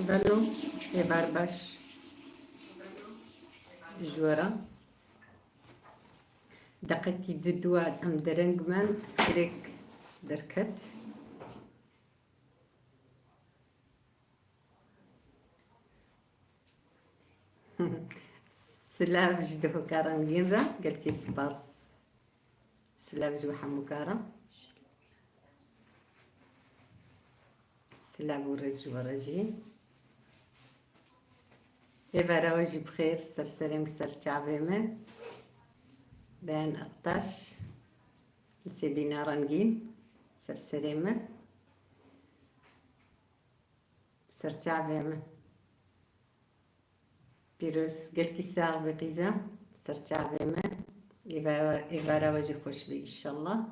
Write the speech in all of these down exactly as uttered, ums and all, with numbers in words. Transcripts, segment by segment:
Beno, ê berbaş ji we re. Deqekî di dua em dereng men, piskirêk derket. Silav ji dihoka rengîn re, gelkî spas. Silav ji we hemûka re. Silav û rêz ji we re jî. Êvara we jî bi xêr, ser serê min, ser çavê min. Beyan Aktaş, Sêbîna Rengîn, ser serê min. Ser çavê min. Pîroz, gelkî sax be qîza, ser çavê min. Êva-, êvara we jî xweş be înşallah.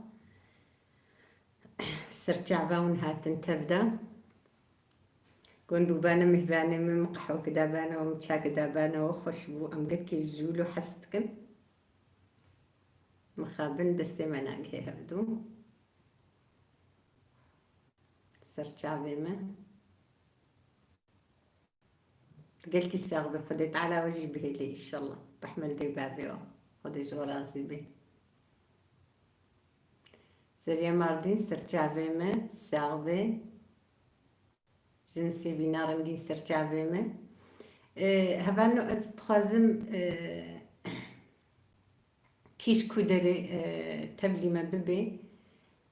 Ser çava hûn hatin tev de. Gon bûbane mêvanê min, min qehwek dabane û min çak dabane û xweş bû. Em gelkî ji wilo hez dikin. Mixabin destê me nagihê hevdû. Ser çavê me. Gelkî sax be, Xwedê Teala we jî bihêle înşallah. Rehmendê bavê we. Xwedê ji we razî be. Zerya Mardîn, ser çavê me, sax be. Jin Sêbîna Rengîn, ser çavê me. Ee, hevalno ez dixwazim, ee, Kî ji ku derê, e, tevlî me bibe,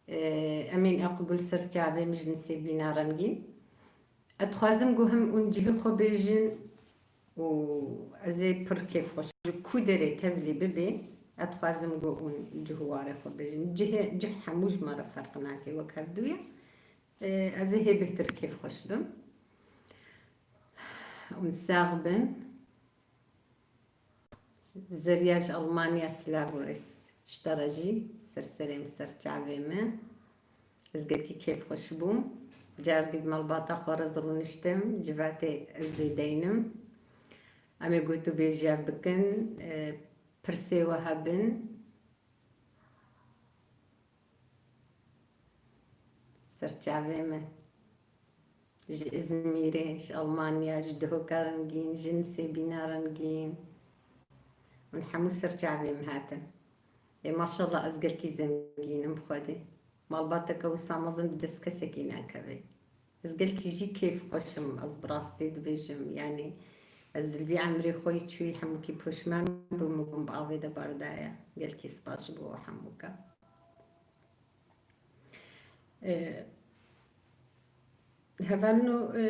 e, em ên eqû gul ser çavê min jin Sêbîna Rengîn. Ez dixwazim ku him hûn cihê xwe bêjin û ez ê pir kêfxweş ji ku derê tevlî bibe, ez dixwazim ku hûn cih û warê xwe bêjin. Cihê, cih hemû ji me re ferq nake wek hevdû ye. E, ez ê hê bêhtir kêfxweş bim. Hûn sax bin. Zerya ji Almanya, silav û rêz ji te re jî, ser serê min, ser çavê min. Ez gelkî kêfxweş bûm. Cardî di malbata xwe re ez rûniştim, civatê ez dê deynim. Em ê gotûbêjiya bikin, e, pirsê we hebin. Ser çavê min. Ji Îzmîrê, ji Almanya, ji Dihoka Rengîn, jin Sêbîna Rengîn. Hûn hemû ser çavê min hatin. Ê maşallah, ez gelkî zengîn im bi Xwedê. Malbateke wisa mezin bi dest kesekî nakeve. Ez gelkî jî kêfxweş im, ez bi rastî dibêjim. Yanî ez li vî emrê xwe yî çûyî hemûkî poşman bûm û bûm bi avê de bardaye. Gelkî spas ji bo we hemûka. E, hevalno, e,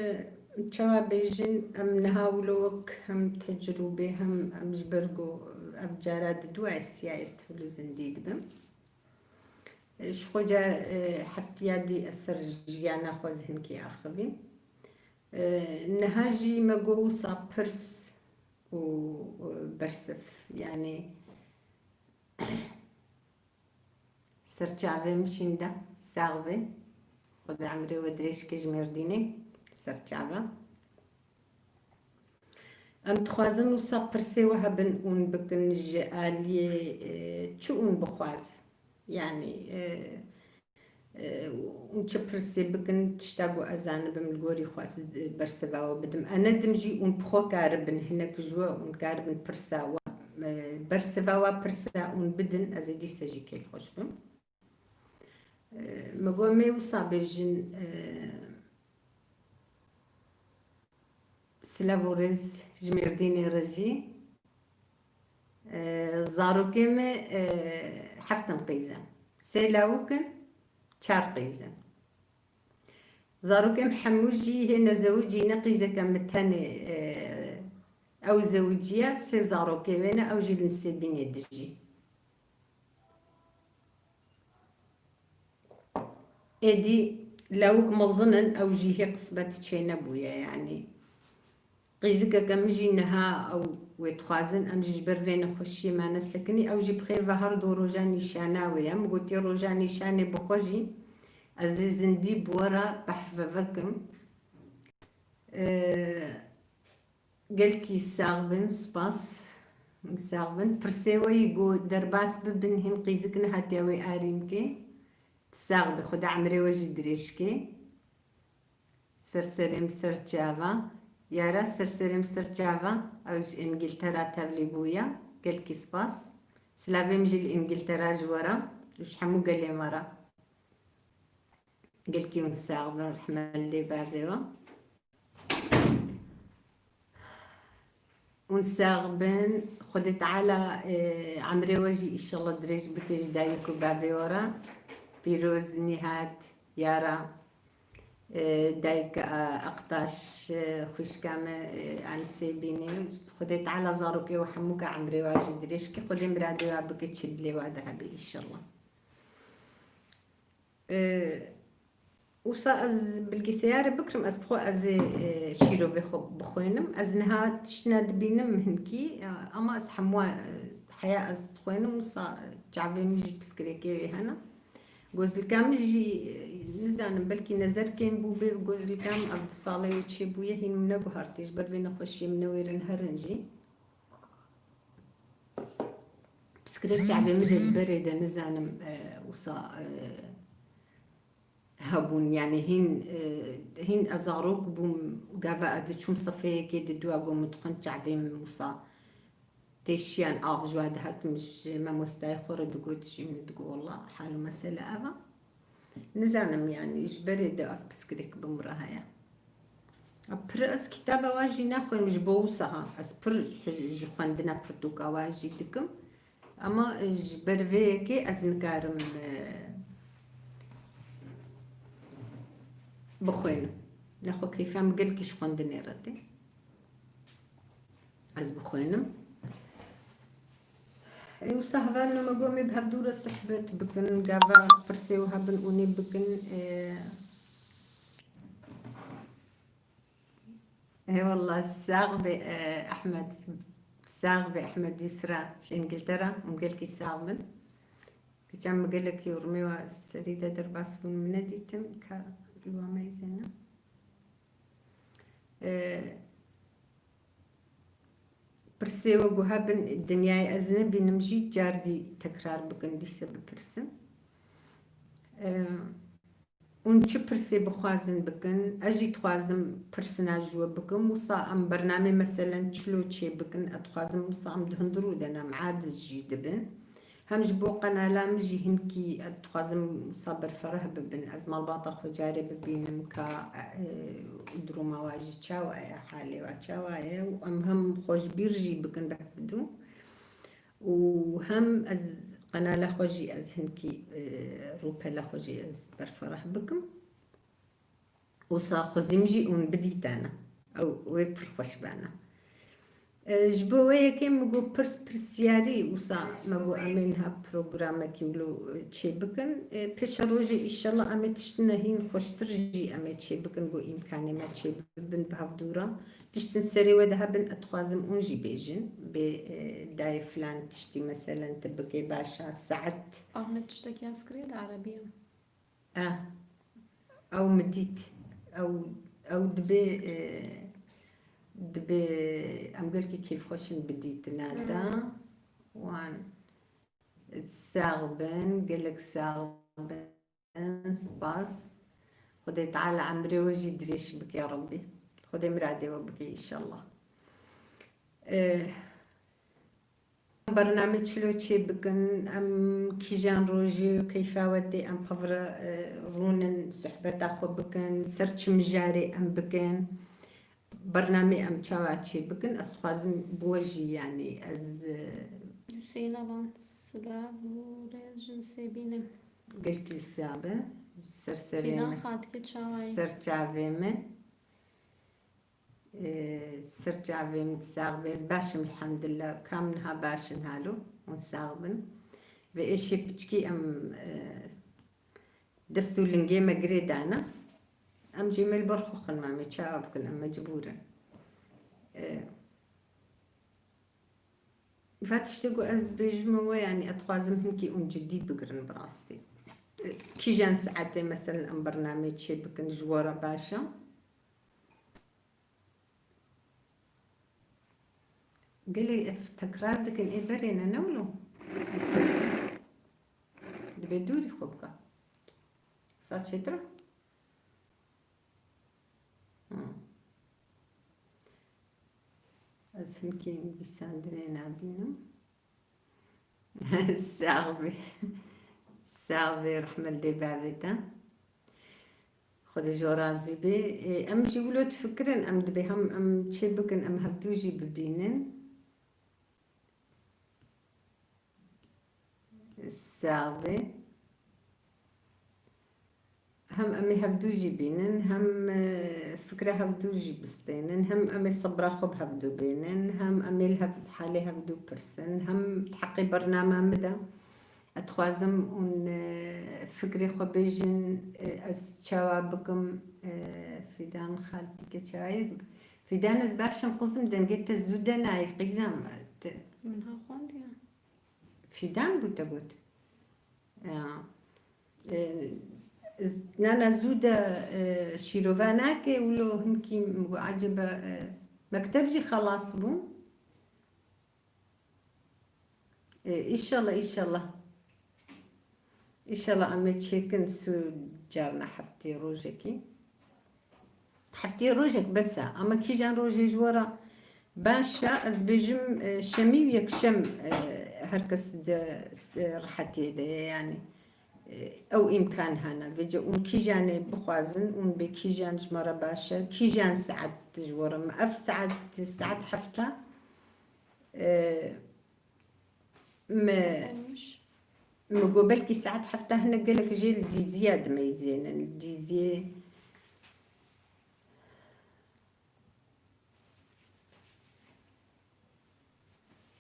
çawa bêjin, em niha wilo wek hem tecrûbê hem em ji ber ku ev cara di dua ez siyayê ez tevlû zindî dibim. E, ji xwe ca, e, heftiya dî ez ser jiyana xwe ez hinkî axivîm. E, niha jî me got wisa pirs û, û bersiv, yanî Ser çavê min şînda, sax be. Xwedê emrê we dirêj ke ji Mêrdînê, ser çava. Em dixwazin wisa pirsê we hebin ûn bikin ji aliyê, e, çi ûn bixwaz? Yanî, e, e, ûn çi pirsê bikin, tişta ku ez zanibim li gorî xwe ez bersiva we bidim. E, nedim jî ûn bi xwe karibin, hinek ji we ûn karibin pirsa we, e, bersiva we pirsa ûn bidin, ez ê dîsa jî kêfxweş bim. E, me got, me wisa bêjin, e, silav û rêz ji Mêrdînê re jî. E, zarokê me, e, heftin qîz in. Sê lawik in, çar qîz in. Zarokê me hemû jî hê nezewicî ne, qîzeke me tenê, e, ew zewiciye, sê zarokê wê ne, ew jî li Nisêbînê dijî. Êdî lawik mezin in, ew jî hê qismet çênebûye, yanî. Qîzikeke min jî niha ew wê dixwazin, em jî ji ber vê nexweşiyê me nesekinî, ew jî bi xêr ve her du roja nîşana wê ye. Min gotî roja nîşanê bi xwe jî ez ê zindî bi we re behs ve vekim. Ee, Gelkî sax bin, spas. Sax bin. Pirsê we yî got derbas bibin, hîn qîzik nehatiye wê arînkê. Sax bi, Xuda emrê we jî dirêj kê. Ser serê min ser çava. Yara, ser serê min ser çava. Ew ji Îngiltera tevlî bûya. Gelkî spas. Silavê min jî li Îngiltera ji we re û ji hemû gelê me re. Gelkî hûn sax bin, rehmet li bavê we. Hûn sax bin. Xwedê Teala, e, emrê we jî înşallah dirêj bike ji dayik û bavê we re. Pîroz, Nîhat, Yara, e, dayik, e, Aktaş, e, xwişka me, e, Anisê bînî. Xwedê Teala zarokê we hemûka emrê we jî dirêj ke. Xwedê miradê we bike çi dilê we de hebe înşallah. E, Wisa ez bilgisayarê bikirim, ez bi xwe ez ê, e, şîrovê xwe bixwênim. Ez niha tiştine dibînim hinkî, e, ama ez hemû, e, heya ez dixwênim, wisa çavê min jî piskirêkê wê hene. Gozlika min jî, e, nizanim, belkî nezerkên bû bê gozlika min ev di salê wê çêbûye, hîn min neguhartî, ji ber vê nexweşiyê min newêrin herin jî. Piskirêk çavê min de li berê de nizanim, e, wisa, e, hebûn, yanî hîn, e, hîn ez zarok bûm, gava ez diçûm sefeyekê didiwa, got min dixwend çavê min wisa têşiyan av ji we dihat, min ji memostayê xwe re digot jî, min digot, "Wela hal û mesele ev e." Nizanim, yanî ji berê de ev piskirêk bi min re heye. Pir ez kitaba wa jî naxwînim ji bo wisa ha. Ez pir ji xwendina pirtûka wa jî dikim. Ama ji ber vê yekê ez nikarim, e, bixwînim. Nexwe keyfa min gelkî ji xwendinê re tê. Ez bixwînim. Ê, wisa hevalno me got, em ê bi hevdû re sohbet bikin, gava pirsê û hebin ûnê bikin, ê, ê, wallah, sax be, e, Ehmed, sax be Ehmed Yusra, ji Îngiltera, hûn gelkî sax bin. Geçen min gelek yorumê wa serî de derbas bûn, min nedîtin, ka li wa meyzêne. E, Pirsê we ku hebin dinyayê ez nebînim jî cardî tekrar bikin, dîse bipirsin. Em, hûn çi pirsê bixwazin bikin, ez jî dixwazim pirsina ji we bikim. Wisa em bernamê meselen çilo çê bikin, ez dixwazim wisa em di hundirû de ne, em aciz jî dibin. Hem ji bo qenala min jî hinkî ez dixwazim wisa berfereh bibin. Ez malbata xwe carê bibînim ka, e, duruma wa jî çawa ye, halê wa çawa ye û em hem xwe ji bîr jî bikin behs bidû û hem ez qenala xwe jî ez hinkî, e, rûpela xwe jî ez berfereh bikim. Wisa xwezîm jî hûn bidîtene. Ew wê pir xweş bene. E, ji bo wê yekê min got pirs pirsyarî, wisa me got em ê niha programekî wilo, e, çê bikin. E, pêşerojê îşellah em ê tiştine hîn xweştir jî em ê çê bikin, got îmkanê me çê bibin bi hevdû re. Tiştin serê we de hebin, ez dixwazim hûn jî bêjin. Bê, e, dayê filan tiştî meselen tu bikê baş e, saet. Ahmet tiştekî hez kiriye di erebî ye. E, ew min dît. Ew, ew dibê, e, dibê em gelkî kêfxweş in bi dîtina de. Wan sax bin, gelek sax bin. Spas. Xwedê Teala emrê we jî dirêj bike Rebbî. Xwedê miradê we bike înşallah. E, Bername çilo çê bikin, em kîjan rojê û keyfa we tê, em pevre, e, rûnin, sohbeta xwe bikin, ser çi mijarê em bikin, bernamê em çawa çê bikin. Ez dixwazim bi we jî, yanî ez, e, Hüseyin Alan, silav û rêz jin sêbînim. Gelkî siya be, ser serê Fidan me. Xatikê çawayî. Ser çavê me. Ee, ser çavê min sax be. Ez baş im, elhamdülillah. Kam niha baş in halo. Hûn sax bin. Ve êşê piçkî em, e, dest û lingê me girê dana. Em jî me li ber xwe xin, me çawa bikin, em mecbûr in. Ee, va tiştê ku ez dibêjim we, yanî ez dixwazim hinkî hûn cidî bigirin bi rastî. Kîjan saetê, meselen, em bernameyê çê bikin, ji we re baş e? Gelê ev tekrar dikin, ê berê ne, ne wilo? Dibê dûrî xwe bike. Sa çêtir e? Hı. Ez hinkî nivîsandinê nabînim. Sax bî. Sax bî, rehmet dê bavê te. Xwedê ji we razî bê. Ê, em jî wilo difikirin, em dibê hem em çê bikin, em hevdû jî bibînin. Sax bê. Hem em ê hevdû jî bînin, hem, e, fikra hevdû jî bistênin, hem em ê sebra xwe bi hevdû bênin, hem em ê li hev-, halê hevdû pirsin, hem di heqê bernama min de. Ez dixwazim hûn, e, fikrê xwe bêjin, e, ez çawa bikim, e, Fidan Xaltîke çawa yê? Fidan, ez baş im qizim, dengê te zû de nayê qîzam. Te- Min ha xwendiye. Fidan bû te got. Ya. E, z-, nana zû de, e, şîrova nake, wilo hinkî min got, acaba, e, mekteb jî xelas bû? E, îşallah, îşallah. Îşallah em ê çêkin sû carna heftê rojekî. Heftê rojek bes e. Ama kîjan rojê ji we re baş e, ez bêjim, e, şemî û yekşem, e, her kes di, e, rehetiyê de ye, yanî, e, ew îmkan hene. Vêce hûn kîjanê bixwazin, hûn bê kîjan ji me re baş e, kîjan saet ji we re me. Ev saet, saet heft e, e, me, Olmuş. me got belkî saet heft e, hinek gelek jê li dîziya dimeyzênin. Dîziyê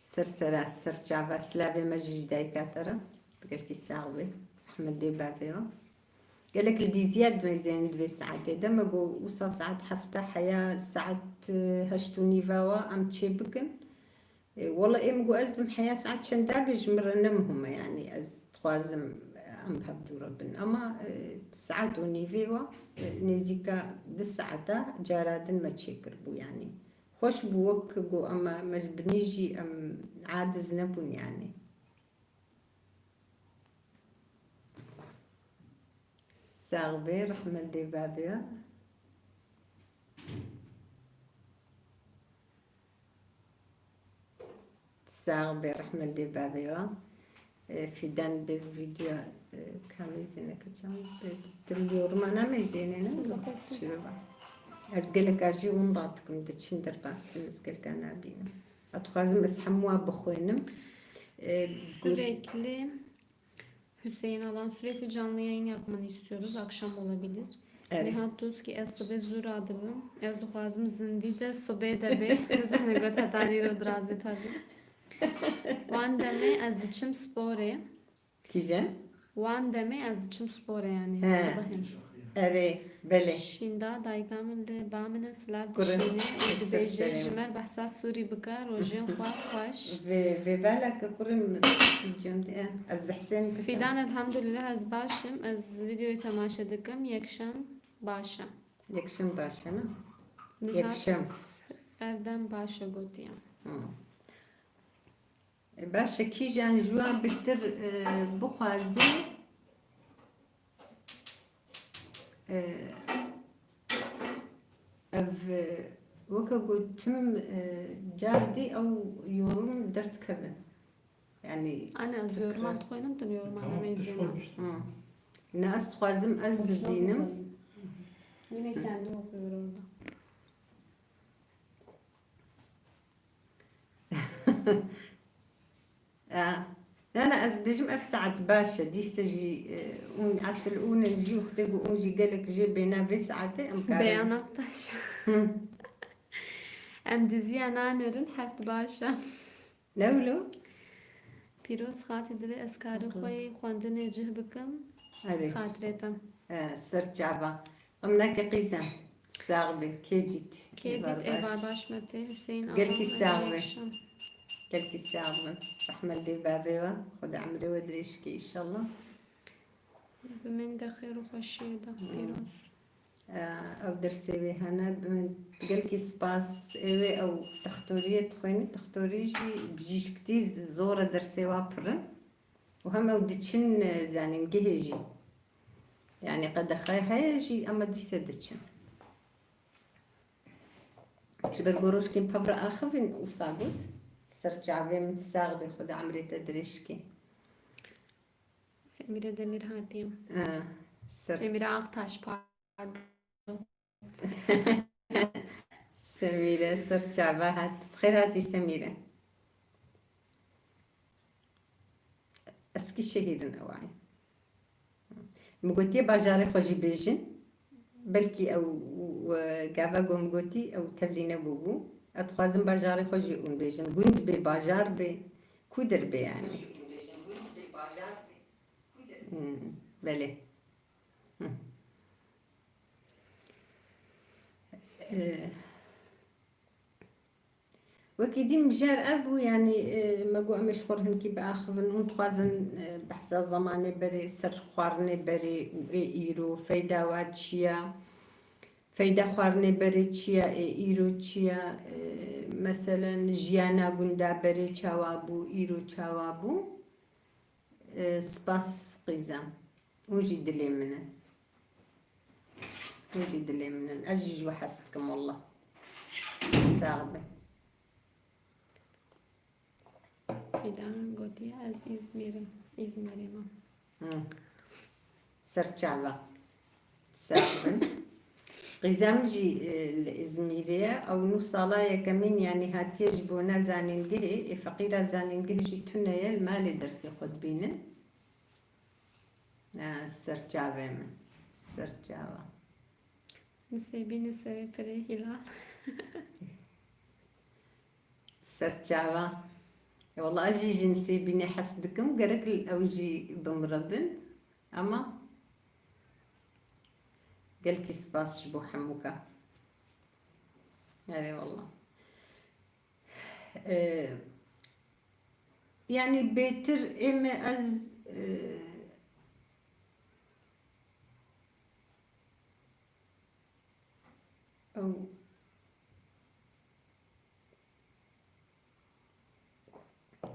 ser sera, ser çava, silavê me jî ji dayika te re. Gelkî sax bê. Rehmet dê bavê we. Gelek li dîziya dimeyzênin di vê saetê de. Me got wisa saet heft e, heya saet, e, heşt û nîva wa em çê bikin. E, wela ê min got ez bim heya saet çend dabê ji min re ne muhim e, yanî ez dixwazim, e, em bi hevdû re bin. Ama, e, saet û nîvê wa, e, nêzîka du saeta cara din me çêkiribû, yanî xweş bû, wek ku em, me ji binî jî em adiz nebûn, yanî. Sax bê, rehmet dê bavê. Sax bê, rehmet dê bavê. E, Fidan, bi vîdeo, e, kamê zêneke çawa, e, dil yoruma namê zênê ne? Şiroba. Ez gelek a jî winda dikim, diçin derbas dikim, ez gelek a nabînim. Ez dixwazim ez hemû a bixwînim. E, got- Sürekli Hüseyin Alan, sürekli canlı yayın yapmanı istiyoruz. Akşam olabilir. Evet. Nihat Tuz ki ez sibê zû radibim. Ez dixwazim zindî de sibê de bê. Zehne got hetanî ro dirazê tabi. Wan demê ez diçim sporê. Kîjan? Wan demê ez diçim sporê, yanî He. Sibehê. Erê, belê. Şînda dayika min li ba min e, silav Kurim. dişîne û Ser dibêje serê ji min. Me behsa Sûrî bike, rojên xwe xweş. Vê, vê veleke kurim cem de, ez dehsên Fidan, elhamdülillah ez baş im. Ez videoyê temaşe dikim. Yekşem baş e. Yekşem baş e, ne? Nihat Yekşem. Erdem baş e gotiye. Hı. E, baş e, kîjan ji we bitir, e, bixwaze, e, ev, e, weke ku tim, e, car dî ew yorum derdikevin. Yani, Anne, ez tekrar. Yoruma dixwînim, tu Yoruma Tamam, demê tu zêna. sormuştun. Hı. Ne, ez dixwazim ez bibînim. Yine kendi okuyor orada. E, na, na, ez dibêjim ev saet baş e. Dîse jî, e, ûn esil ûn in jî, wextê ku ûn jî gelek jê bêne vê saetê, em karin. Beyan Aktaş. Hı. Em diziya nanerin, heft baş e. Ne wilo? Pîroz xatî divê ez karê xwe yê xwendinê cih bikim. Erê. Xatirê te. E, ser çava. Em nake qîzem. Sax be. Kê dît? Kê dît? Êvar baş. Êvar baş me tê. Hüseyin Gelkî Aman, sax be. Gelkî sax be. Rehmet dê bavê we. Xwedê emrê we dirêj ke, înşallah. Bi min de xêr û xweşiyê de, Pîroz. E, ew dersê wê hene, bi min gelkî spas. Ê wê ew textoriyê dixwînî, textorî jî bijîşktî zor e, dersê wa pir in. Û hem ew diçin, e, zanîngehê jî. Yanî qedexe heye jî, ema dîse diçin. Ji ber ku rojkên pevre axivin, wisa got, ser çavê min sax be, Xwedê emrê te dirêj ke. Semîre Demîr hatiye. Ha, ser Semîre Aktaş, pardon. Semîre, ser çava hat. Bi xêr hatî Semîre. Eskîşehîr in ew ay. Min gotiye bajarê xwe jî bêjin. Belkî ew, e, gava ku min gotî, ew tevlî nebûbû. Ez dixwazim bajarê xwe jî hûn bêjin. Gund bê, bajar bê, ku der bê yani? Hmm, belê. Hı. E, Wekî dî mijar ev bû, yanî, e, me got em ê ji xwe re hinkî biaxivin, hûn dixwazin, e, behsa zemanê berê, ser xwarinê berê û ê îro, feyda wa çi ya? Feyda xwarinê berê çi ya, ê îro çi ya? E, meselen, jiyana gunda berê çawa bû, îro çawa bû? E, spas qîzem. Hûn jî dilê min in. Hûn jî dilê min in. Ez jî ji we hez dikim, wallah. Sax be. Fidan gotiye, ez Îzmîr im. Îzmîrê me. Hı. Ser çava. Sax bin. Qîzem jî, e, li Îzmîrê ye. Ew nû sala yekemîn, yanî hatiye ji bo ne zanîngehê, ê feqîra zanîngeh jî tune ye, li malê dersê xwe dibînin. Ha, ser çavê min. Ser çava. Nisêbînê serê pirê Hîlal. Ser çava. E, wela ez jî ji Nisêbînê hez dikim. Gerek ew jî bi min re bin. Ama gelkî spas ji bo hemûka. Erê wela. E, yanî bêtir ê me ez, e, ew,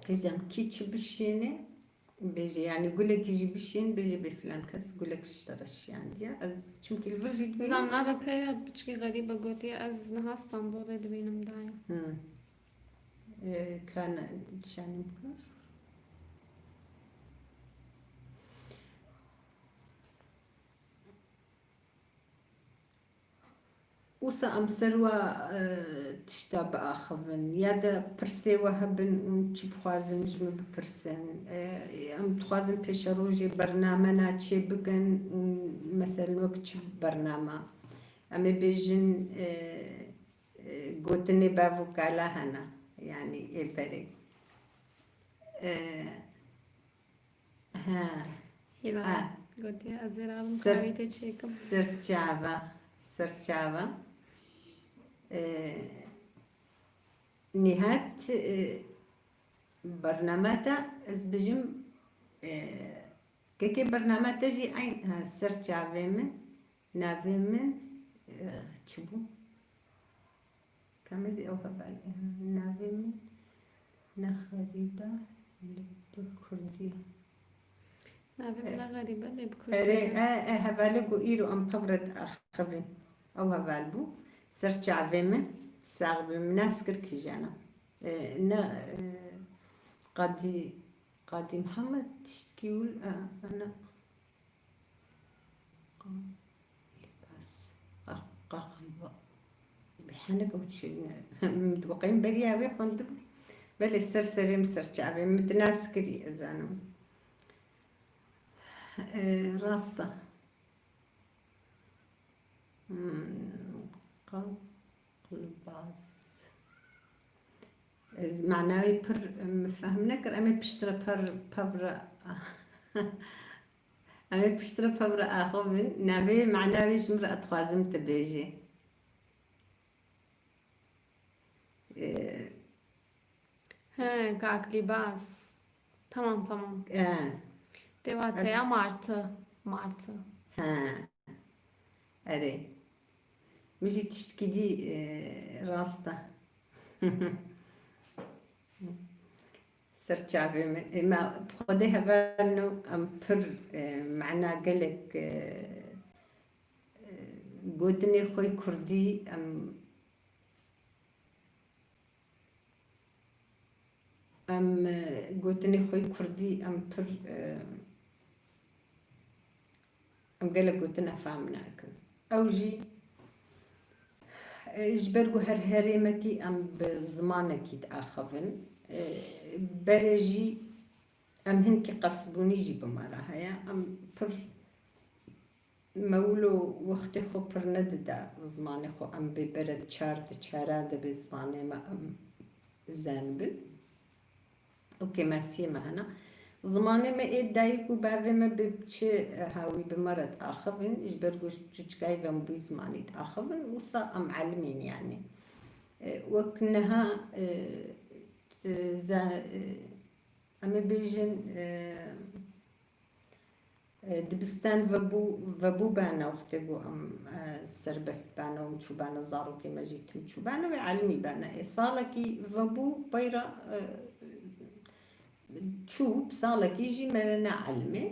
qîzem kî çi bişîne, bêje, yanî gulekî jî bişîn, bêje bê filan kes gulek ji te re şiyandiye. Ez çimkî li vir jî dibînim. Zam naveke ya piçkî xerîbe gotiye, ez niha Stenbolê dibînim dayê. Hı. E, ka ne, şanî bikir. Wisa em ser wa, e, tişta biaxivin, ya de pirsê we hebin û çi bixwazin ji min bipirsin. E, em dixwazin pêşerojê bernamena çê bikin û meselen wek çi bernama? Em ê bêjin, e, e, gotinê bav û kala hene, yanî ê berê. E, He. Hîla Ha. gotiye, ez ê rabim Ser, kahvê te çêkim. Ser çava, ser çava. Ee, Nîhat, e, bernama te, ez bijim, e, kekê bernama te jî eyn, ha, ser çavê min, navê min, e, çi bû? Kamê zî ew heval, e, navê min ne xerîbe lê bi kurdî. Navê min ne xerîbe lê bi kurdî. Erê, e, e, hevalê ku îro em pevre diaxivin. Ew heval bû. Ser çavê min, sax bî, min nas kir kîjan e. E, ne, e, Qadî, Qadî Mihemed tiştkî wil, e, e, ne. Libas. Qa-, qaqliba. Bi henek ew çi, min digoqeyim beriya wê xwendibû. Belê, ser serê min, ser çavê min, min nas kirî, ez zanim. E, rast e. Hmm, qaqilbaz. Ez mana wê pir, em, fehm nekir. Em ê piştre per, pevre, em ê piştre pevre axivin. Navê mana wê ji min re dixwazim tu bêjî. Ee, He, kaklîbaz. Tamam, tamam. Ee, Dê wateya ez martı. Martı. He. Erê. Min jî tiştkî dî, e, rast e. Ser çavê min. E, me bi Xwedê hevalno, em pir, e, mana gelek, e, e, gotinê xwe kurdî, em Em, e, gotinê xwe yê kurdî em pir, e, em gelek gotina fehm nakin. Ew jî, e, ji ber ku her herêmekî em bi zimanekî diaxivin, e, berê jî em hinkî qelsbûnî jî bi me re heye. Em pir Me wilo wextê xwe pir nedida zimanê xwe, em bê bere çar di çara de bê zimanê me em zanibin. Ew kêmasiyê me hene. Zimanê me ê dayik û bavê me bi çi hawî bi me re diaxivin, ji ber ku ji çûçikayî ve em bûyî zimanî diaxivin, wisa em elimîn yanî. E, wek niha, e, t-, ze-, e, em ê bêjin, e, E, dibistan vebû, vebû bana wextê ku em, e, serbest bana û em çûbana, zarokê me jî tim çûbana wê elimî bana. Ê salekî vebû peyra, e, çû, bi salekî jî me re ne elimê.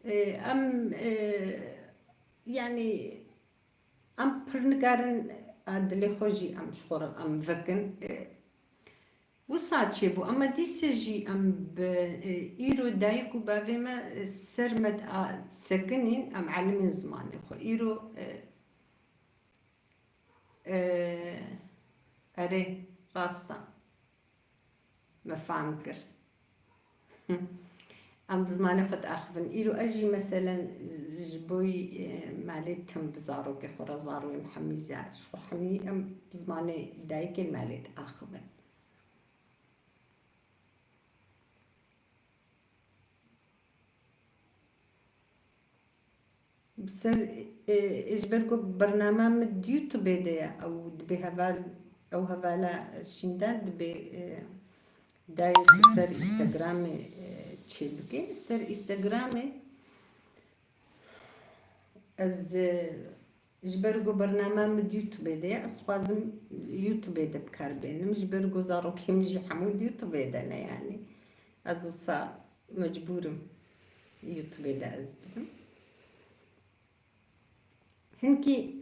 E, em, e, yanî em pir nikarin, e, dilê xwe jî em ji xwe re em vekin. E, Wisa çêbû, ama dîse jî em bi, e, îro dayik û bavê me, e, ser me disekinîn, em elimîn zimanê xwe. Îro, e, e, erê, rast e. Me fehm kir. Em bi zimanê xwe diaxivin. Îro ez jî meselen ji bo, e, malê tim bi zarokê xwe re, zarokê min hemî zî ji xwe hemî em bi zimanê dayikê malê diaxivin. Bi ser, e, e, ji ber ku bernama min di YouTube de ye, ew dibê heval, ew hevala şînda dibê, e, dayê ser Instagramê, e, çêbike. Ser Instagramê ez, e, ji ber ku bernama min di YouTube de ye, ez dixwazim YouTube de bi kar bênim. Ji ber ku zarokê min jî hemû di YouTube de ne yanî. Ez wisa mecbûr im YouTube de ez bidim. Hinkî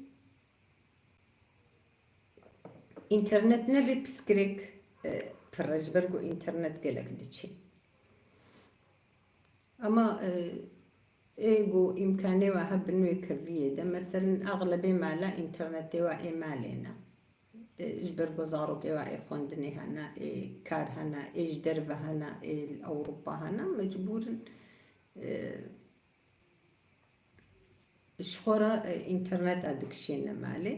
înternet nebe pirsgirêk, e, pir e, ji ber ku înternet gelek diçe. Ama, e, ê ku îmkanê we hebin wê keviyê de, meselen, exlebê mala înternetê we ê malê ne. E, ji ber ku zarokê we ê xwendinê hene, ê kar hene, ê ji derve hene, ê li Ewropa hene, mecbûr in, e, ji xwe re, e, înterneta dikişêne malê.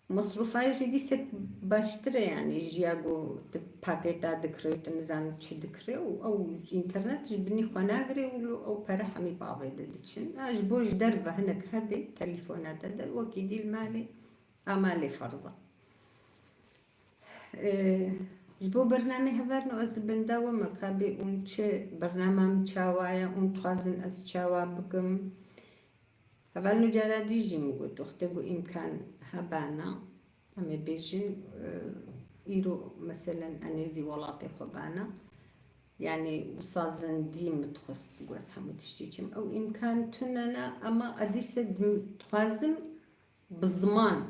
Mesrûfa jî dîsek baştir e, yanî jiya ku tu pakêta dikirê û tu nizanim çi dikirê û ew ji înternet ji binî xwe nagirê û li ew pere hemî bavê de diçin. Ha, ji bo ji derve hinek hebê telefona te de, wekî dî li malê, a malê ferz e. Ee, ji bo bernamê heverno ez li benda we me ka bê ûn çi bernama min çawa ye ûn dixwazin ez çawa bikim. Hevalno cara dî jî min got, wextê ku îmkan hebana, em ê bêjin, e, îro meselen enê zî welatê xwe bana. Yanî wisa zindî min dixwest ku ez hemû tiştî çim. Ew îmkan tune ne, ama edîse dim-, dixwazim bi ziman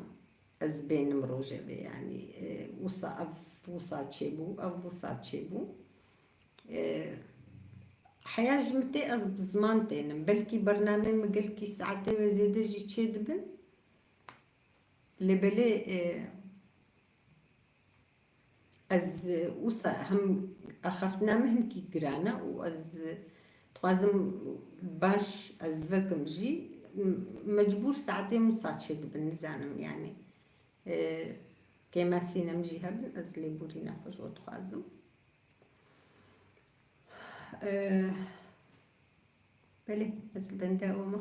ez bênim rojevê, yanî, e, wisa ev wisa çêbû, ev wisa çêbû. E, heya ji min tê ez bi ziman tênim. Belkî bernameyê min gelkî saetê ve zêde jî çêdibin. Lê belê, e, Ez, e, wisa hem axaftina min hinkî giran e û ez, e, dixwazim baş ez vekim jî, m-, mecbûr saetê wisa çêdibin, nizanim, yanî, e, kêmasîna min jî hebin, ez lêborîna xwe ji we dixwazim. E, belê, ez li benda we me.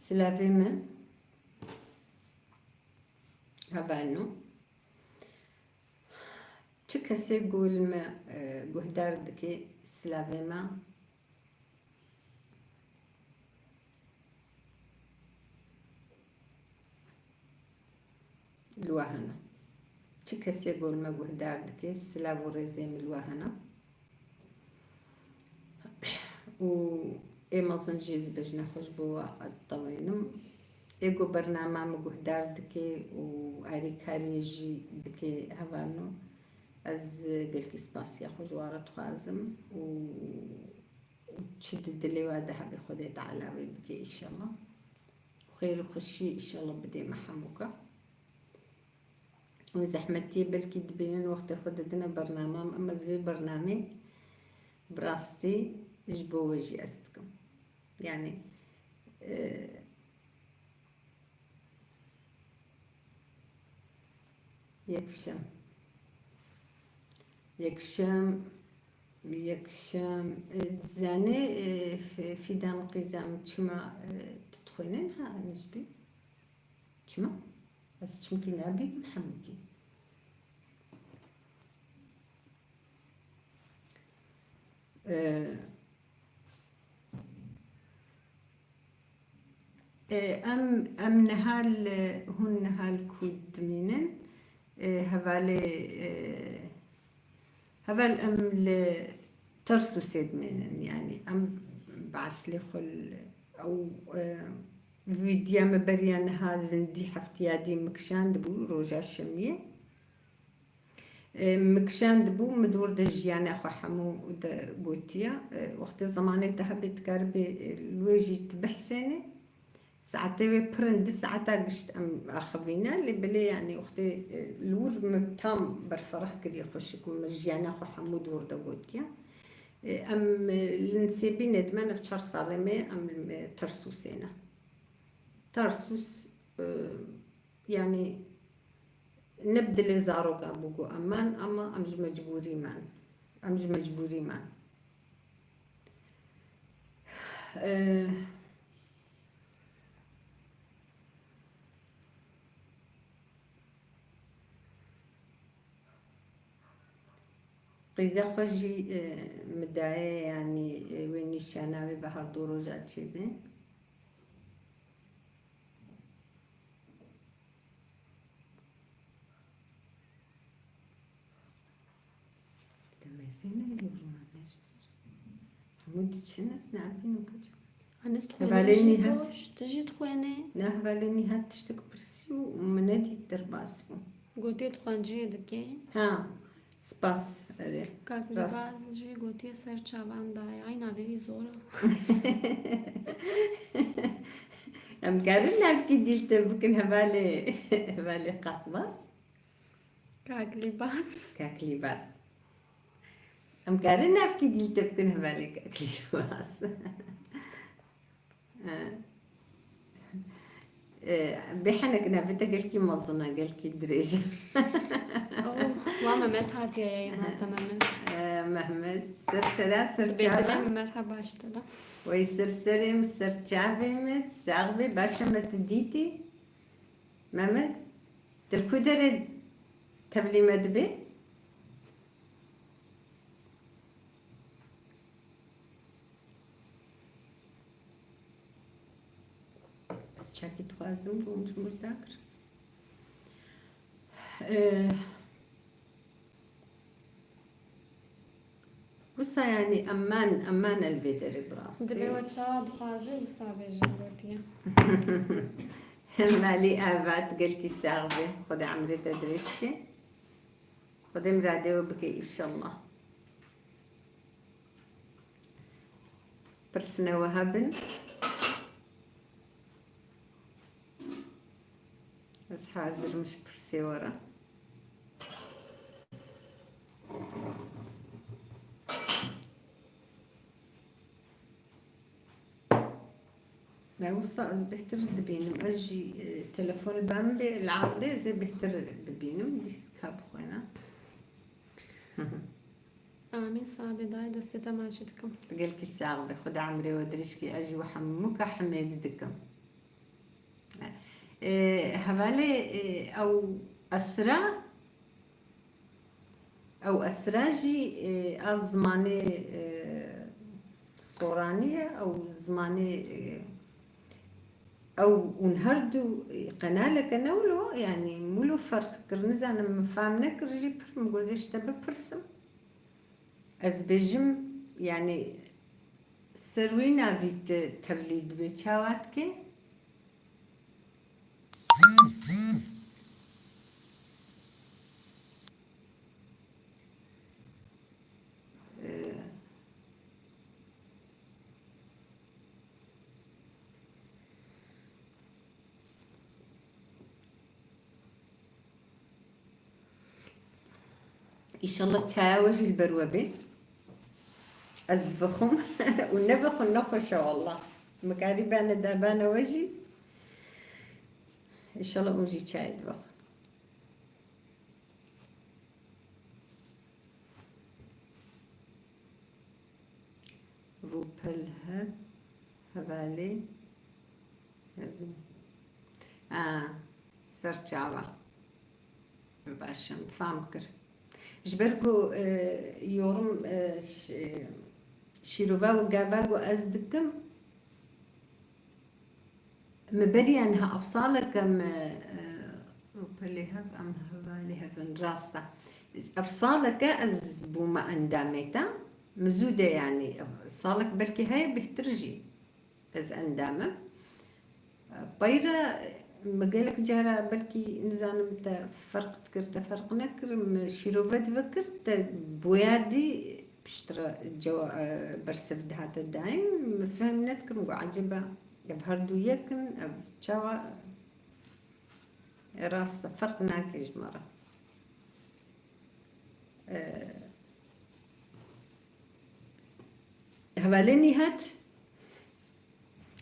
Silavê me. Hevalno. Çi kesê ku li me, e, guhdar dike, silavê me. Li we hene. Çi kesê ku li me guhdar dike, silav û rêzê min li we hene. Û ê mezin jî ez bejna xwe ji bo we ditewênim. Ê ku bernama min guhdar dike û alîkariyê jî dike hevalno, ez gelkî spasiya xwe ji wan re dixwazim û, û çi di dilê we de hebe Xwedê Teala wê bike înşallah. Û xêr û xweşiyê înşallah bidê me hemûka. Û zehmetiyê belkî dibînin, wextê xwe didine bernama min, em ez vê bernamê bi rastî ji bo we jî ez dikim. Yanî, e, yekşem. Yekşem, yekşem, e, dizanî, e, F-, Fîdan qîza min çima, e, tu dixwînin, ha, Necbî? Çima? Ez çimkî nabînim hemûkî. Ee, e, em, em niha li, hûn niha li ku dimînin? E, hevalê, e, Heval em li Tarsusê dimênin, yanî em bi eslê xwe li, ew, e, vîdya me beriya niha zindî heftiya dî min kişandibû, roja şemiyê. E, min kişandibû, min di wir de jiyana xwe hemû de gotiya. E, wextê zemanê te hebê dikaribê, e, li wê jî tu bihsênê. Saetê wê pir in, du saeta gişt em axivîne, lê belê, yanî, wextê, e, li wir min tam berferah kiriye xweşik, min jiyana xwe hemû di wir de gotiye. E, em, e, li Nisêbînê dime, ev çar salê me, em li me Tarsusê ne. Tarsus, e, yanî, ne bi dilê zaroka bû ku em man, ama em ji mecbûrî man. Em ji mecbûrî man. E, Qîza xwe jî, e, min daye, yanî, e, wê nîşana wê bi her du roja çêbe. Demezî ne yorma ne ji. Hemû diçin, ez nabînim kaç. Anes dixwêne. Hevalê jî Nîhat. Baş, tu jî dixwêne. Ne, hevalê Nîhat tiştek pirsî û min nedît derbas bû. Gotiye tu xwenciyê dikê. Ha, spas, erê. Kak Rast. Lîbaz jî gotiye ser çavan dayê. Ay navê wî zor e. Em karin navkî dîl te bikin hevalê, hevalê Kakbaz. Kak Lîbas. Kak Lîbas. Em karin navkî dîl te bikin hevalê Kak Lîbas. E, e, bêhenek navê te gelkî mezin e, gelkî dirêj e. Oh, wa Mehmet hatiye ya, yema te Mehmet. E, Mehmet, ser sera, ser çava. Mehmet ha baş te da. Wey ser serê min, ser çavê min, sax bê, baş e me tu dîtî. Mehmet, tu li ku derê tevlî me dibê? Ez çakî dixwazim, bûm ji mir dakir. Eh, Wisa Yanî eman, eman el vê derê bi rastî. Divê we çawa dixwazê wisa bêje gotiye. Malî avat, gelkî sax be. Xwedê emrê te dirêj ke. Xwedê miradê we bike înşallah. Pirsine we hebin. Ez hazir im ji pirsê we re. Ne wisa ez bêhtir dibînim. Ez jî, e, telefonê ba min bê li erdê, ez ê bêhtir bibînim. Dîs ka bixwîne. Amîn, sax bê, dayê destê te maçî dikim. Gelkî sax be, Xweda emrê we dirêj kê, ez jî we hemûka hemêz dikim. E, hevalê, e, ew Esra, ew Esra jî, e, a zimanê, e, soranî ye, ew zimanê, e, ew hûn her du, e, qenaleke ne wilo, yanî wilo ferq kir, nizanim min fam nekir jî pir min got ez ji te bipirsim. Ez bêjim, yanî ser wî navî tu tevlî dibê çawa dike? Înşallah çaya we jî li ber we bê. Ez divixwim û nevixwin nexweş e wallah. Mikarî bane da bane we jî. Înşallah hûn jî çayê divixwin. Rûpel hev, hevalê, hev. A, ser çava. Baş e, fam kir. Ji ber ku, e, yorum, e, ş-, e, şîrova û gava ku ez dikim, Min beriya niha ev saleke min, e, rûpelê hev, em hevalê hev in, rast e. Ev saleke ez bûme endamê te. Min zû de, yanî, salek belkî heye bêhtir jî ez endam im. Peyre min gelek cara belkî, nizanim, te ferq dikir, te ferq nekir, min şîrove divekir, te boya dî piştre cewa-, e, bersiv dihate dayîn. Min fehm nedikirim ku eceba ev her du yek in, ev çawa? E, rast e, ferq nake ji me re. E, hevalê Nîhat,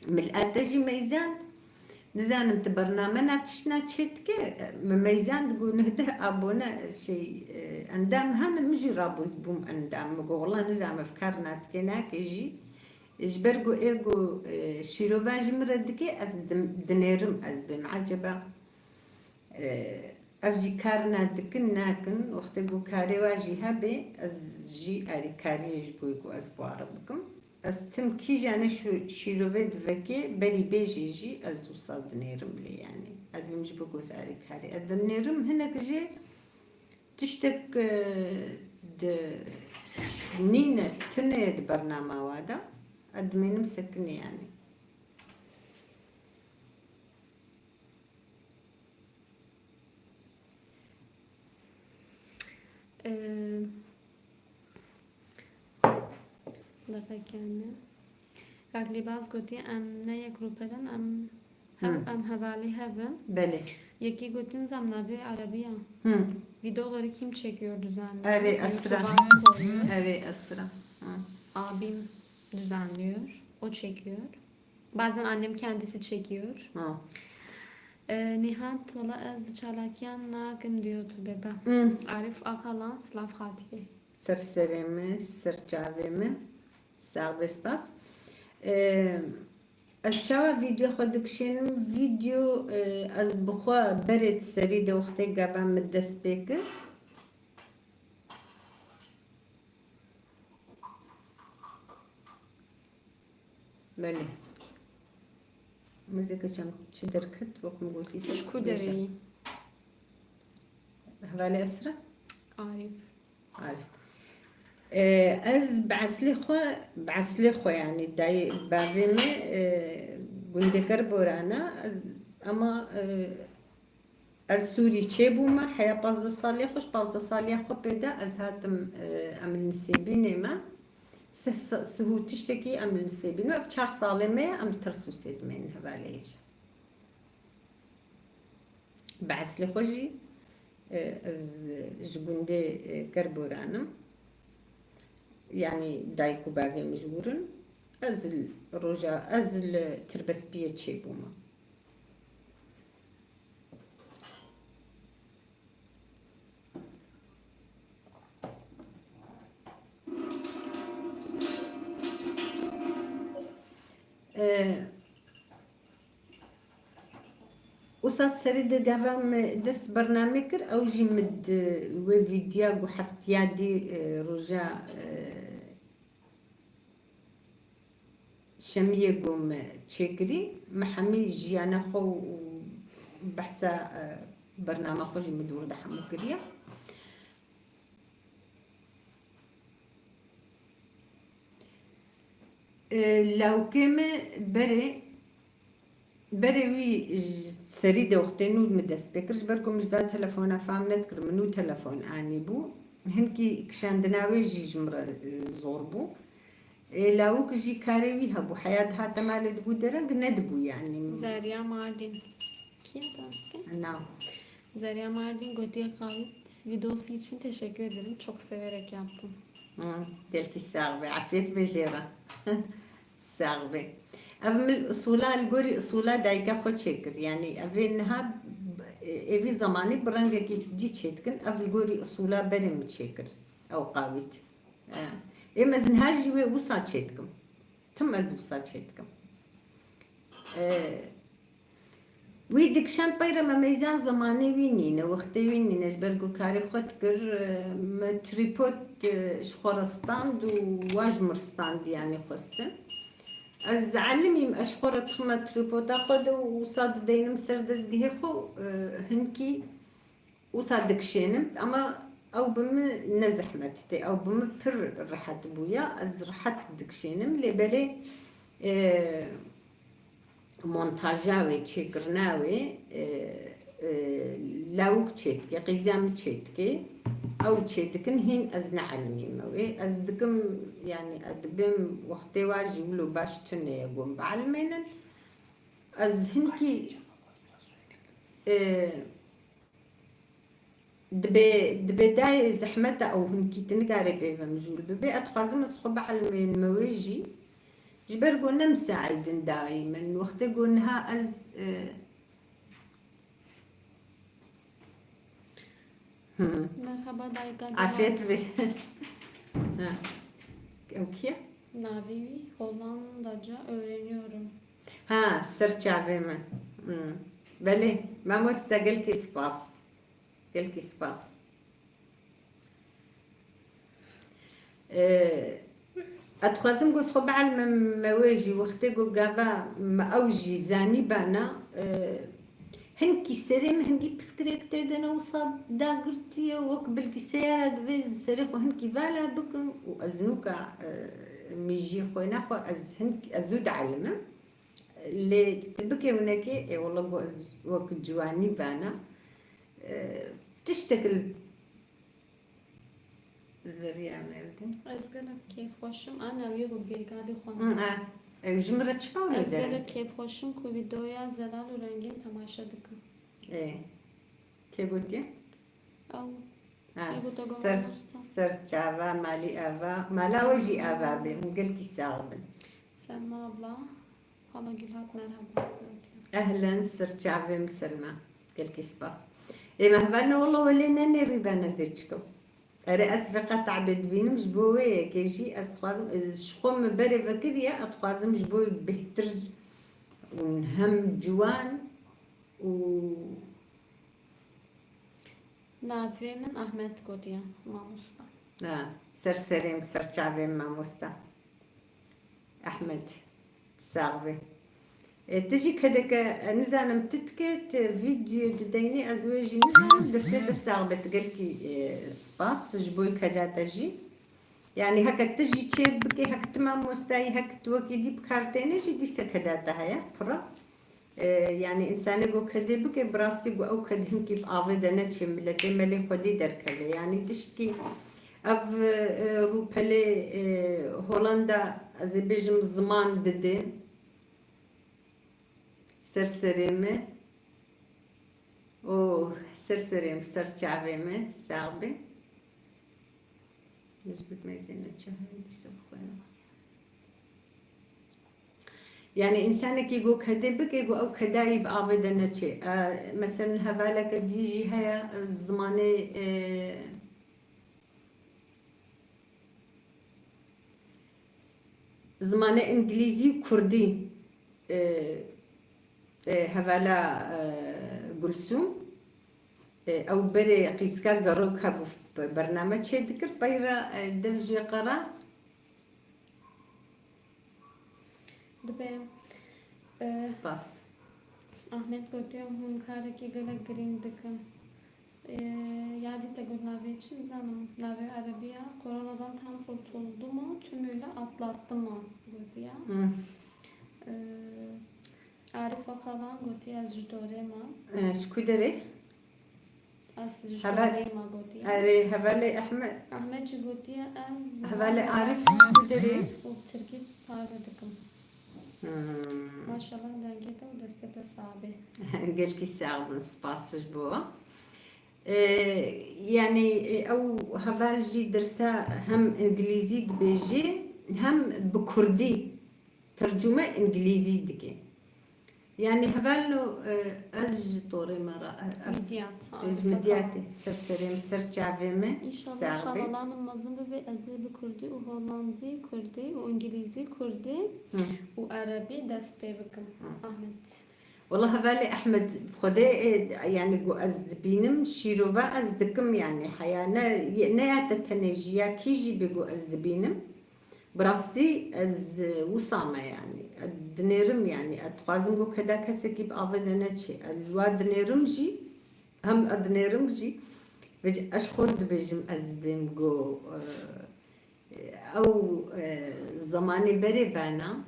min li te jî meyzand. Nizanim tu bername na tiştna çê dike, min meyzand ku neh deh abone şey, e, endam hene, min jî rabûz bûm endam. Min got, wela nizanim ev kar na dike, nake jî. Ji ber ku ê ku, e, şîrova ji min re dike, ez dim-, dinêrim, ez bêm eceba, e, ev jî kar na dikin nakin. Wextê ku karê wa jî hebe, ez jî alîkariyê ji bo ku ez bi wa re bikim. Ez tim kîja ne şî-, şîrove divekê, berî bêjê jî ez wisa dinêrim lê, yanî. Ez bêm ji bo ku ez alîkarî. Ez dinêrim hinek jê Tiştek, e, di nîne tune ye di bernama wa de, ez dimênim sekinî, yanî. Ee, Deqekene. Kak Lîbaz gotî, em ne yek rûpel in, em hev, Hı. em hevalê hev in. Belê. Yekî gotin, zam navê Erebî ya. Hı. Videoları kim çekiyor, düzenliyor? Erê Esra. YouTube'a koyuyor. Erê Esra. Hı. Abim düzenliyor. O çekiyor. Bazen annem kendisi çekiyor. Hı. Ee, Nihat, wala ez di çalakiyan nakim di YouTube'e be. Hı. Arif Akalan, Slav Hatiye. Ser serê min, ser çavê min. Sax be, spas. Ee, ez çawa vîdeo xwe dikişênim? Vîdeo, e, ez bi xwe berê di serî de wextê gava min dest pê kir. Belê. Muzîka çem çi derket, wek min gotî. Ji ku derê yî? Hevalê Esra? Arif. Arif. E, ez bi eslê xwe, bi eslê xwe, yanî dayê bavê me, e, gundê Kerboran e, ez, ama, e, li Sûrî çêbûme, heya pazdeh saliya xwe, ji pazdeh saliya xwe pê de ez hatim, e, em li Nisêbînê me. Sih sa-, sih û tiştekî em li Nisêbîn me. Ev çar salê me ye, em li Tersûsê dimênin hevalê hêja. Bi eslê xwe jî, e, ez ji gundê, e, Kerboran im. Yanî dayik û bavê min ji wir in. Ez li roja, ez li Tirbespiyê çêbûme. E, Usa serî de gava me dest bernamê kir, ew jî min di wê vîdya ku heftiya dî, e, roja, e, şemiyê ku me çêkirî, me hemî jiyana xwe û behsa, e, bernama xwe jî min di wir de hemû kiriye. E, lawkê me berê, berê wî ji serî de wextê nû min dest pê kir, ji ber ku min ji va telefona fam nedikir, min nû telefon anî bû. Hinkî kişandina wê jî ji min re, e, zor bû. E, lawik jî karê wî hebû. Heya dihate malê dibû dereng nedibû yanî. Zerya Mardin. Kim tanıske? Na. Zerya Mardin gotiye Kavit videosu için teşekkür ederim. Çok severek yaptım. Ha, belkî sax be. Afiyet be jê re. Sax be. Ev min usûla, li gorî usûla dayika xwe çêkir. Yanî ev ê niha, ê vî zemanî bi rengekî dî çêdikin. Ev li gorî usûla berê min çêkir. Ew qawît. E, êm ez niha jî wê wisa çêdikim. Tim ez wisa çêdikim. E, Wî dikişand pey re me meyzan zemanê wî nîne, wextê wî nîne, ji ber ku karê xwe dikir, e, me trîpod, e, ji xwe re stand û wa ji mir stand, yanî xwestin. Ez elimîm, ez ji xwe re dixime trîpoda xwe de û wisa dideynim ser dezgehê xwe, e, hinkî wisa dikişênim, ama ew bi min ne zehmet tê, ew bi min pir rehet bûya, ez rehet dikişênim, lê belê, e, montaja wê, çêkirina wê, e, e, lawik çêdike, qîza min çêdike, ew çêdikin, hîn ez neelimîme wê. Ez dikim, yanî, ez dibêm wextê wa jî wilo baş tune ye ku em bielmênin. Ez hinkî, e, Dibe, dibe dayê zehmet e ew hinkî tu nikarê pê ve mijûl bibe. Ez dixwazim ez xwe bielmênime wê jî. Ji ber ku ne misaîd in dayî min. Wextê ku niha ez, e, Hı. Merhaba dayka. Afiyet be. Ha. Ew kî ye? Navê wî Hollandaca öğreniyorum. Ha, ser çavê min. Hı. Belê, mamoste, gelkî spas. Gelkî spas. Ee, ez dixwazim ku ez xwe bielmim me wê jî, wextê ku gava me ew jî zanîbana, ee, hinkî serê min hingî piskirêk tê de ne wisa dagirtiye, wek bilkîseyara divê serê xwe hinkî vala bikim û ez nûka, ee, mijî xwe nexwe ez hink-, ez zû dielimim. Lê tu bikê winekê, ê wele ku ez wek ciwanî bana, e, tiştek li Zerrîya Mevdî. Ez gelek kêfxweş im. Ana, wê ku bêgadî xwe. Hı, e, ew ji min re çi qewle dereng? Ez gelek kêfxweş im ku vîdeoya Zelal û Rengîn temaşe dikim. Ê, kê gotiye? Ew. Ha, Ego te ser, gotiye. Ser çava, malî ava, mala we jî ava be, hûn gelkî sax bin. Selma abla, hala Gülhat merhaba. Ehlen, ser çavê min Selma. Gelkî spas. Ê me hevalno, wela welê ne nêrî ben ez ê çikim. Erê, ez vê qet ebê dibînim, ji bo wê yekê jî ez dixwazim, ez ji xwe min berê vekiriye, ez dixwazim ji bo bêhtir û hem ciwan û Navê min Ahmet gotiye, mamosta. Ha, ser serê min, ser çavê min, mamosta. Ahmet, sax be. E, tu jî kedeke, e, nizanim tu dike, tu vîdeo dideynî, ez wê jî nizanim, destê te sax be, tu gelkî, e, spas, ji bo keda te jî. Yani heke tu jî çê bikê, hek tu mamostayî, hek tu wekî dî bi kar têne jî dîse keda te heye, pira. E, yani însanê ku kedê bike, bi rastî ku ew ked hinkî bi avê de neçê, miletê melê xwedî derkeve. Yani tiştkî ev, e, rûpelê, e, Holanda, ez ê bêjim ziman didê ser serê me û ser serê min, ser çavê min, sax be. Ji ber meyzê neçe, dîsa bixwînim. Yani însanekî ku kedê bike, ku ew kedayî bi avê de neçê. E, meselen hevaleke dî jî heye, e, zimanê, e, zimanê îngilîzî û kurdî, e, e, hevala, e, Gulsûm, e, ew berê qîzka gerok hebû, bername çêdikir, peyra, e, dev ji wê qera. Dibe, e, Spas. Ahmet gotiye, hûn karekî gelek girîng dikin. Ee, yadî te got navê çi, nizanim, navê erebî ya, koronadan tam kurtuldum, tümüyle atlattım gotiye. Hı. Ee, Arif Akalan gotiye, ez ji dorê me. Ee, ji ku derê? Ez ji Heval-, dorê me gotiye. Erê, hevalê Ehmed. Ahmet jî gotiye, ez Hevalê Arif ji ku derê? Û tirkî parve dikim. Hmm. Maşallah dengê te û destê te sax be. Gelkî sax bin, spas ji bo. E, yani, e, ew heval jî dersa hem îngilîzî dibêjê, hem bi kurdî tercûme îngilîzî dike. Yani hevalno, e, ez ji torê me re, e, e, Midyat, ji Arif Midyatê, ser serê min, ser çavê min, sax be. Înşallah kanala min mezin bibe, ez ê bi kurdî û holandî kurdî û îngilîzî kurdî Hı. û erebî dest pê bikim. Hı. Ahmet. Wela hevalê Ehmed, Xwedê, e, yani ku ez dibînim, şîrove ez dikim yani, heya ne, ne ya te tenê jî, ya kî jî bê ku ez dibînim. Bi rastî ez, e, wisa me yani. Ez dinêrim yani. Ez dixwazim ku keda kesekî bi avê de neçê. Ez li wa dinêrim jî, hem ez dinêrim jî. Vêc ez ji xwe dibêjim ez dibêm ku, e, ew, e, zemanê berê bena.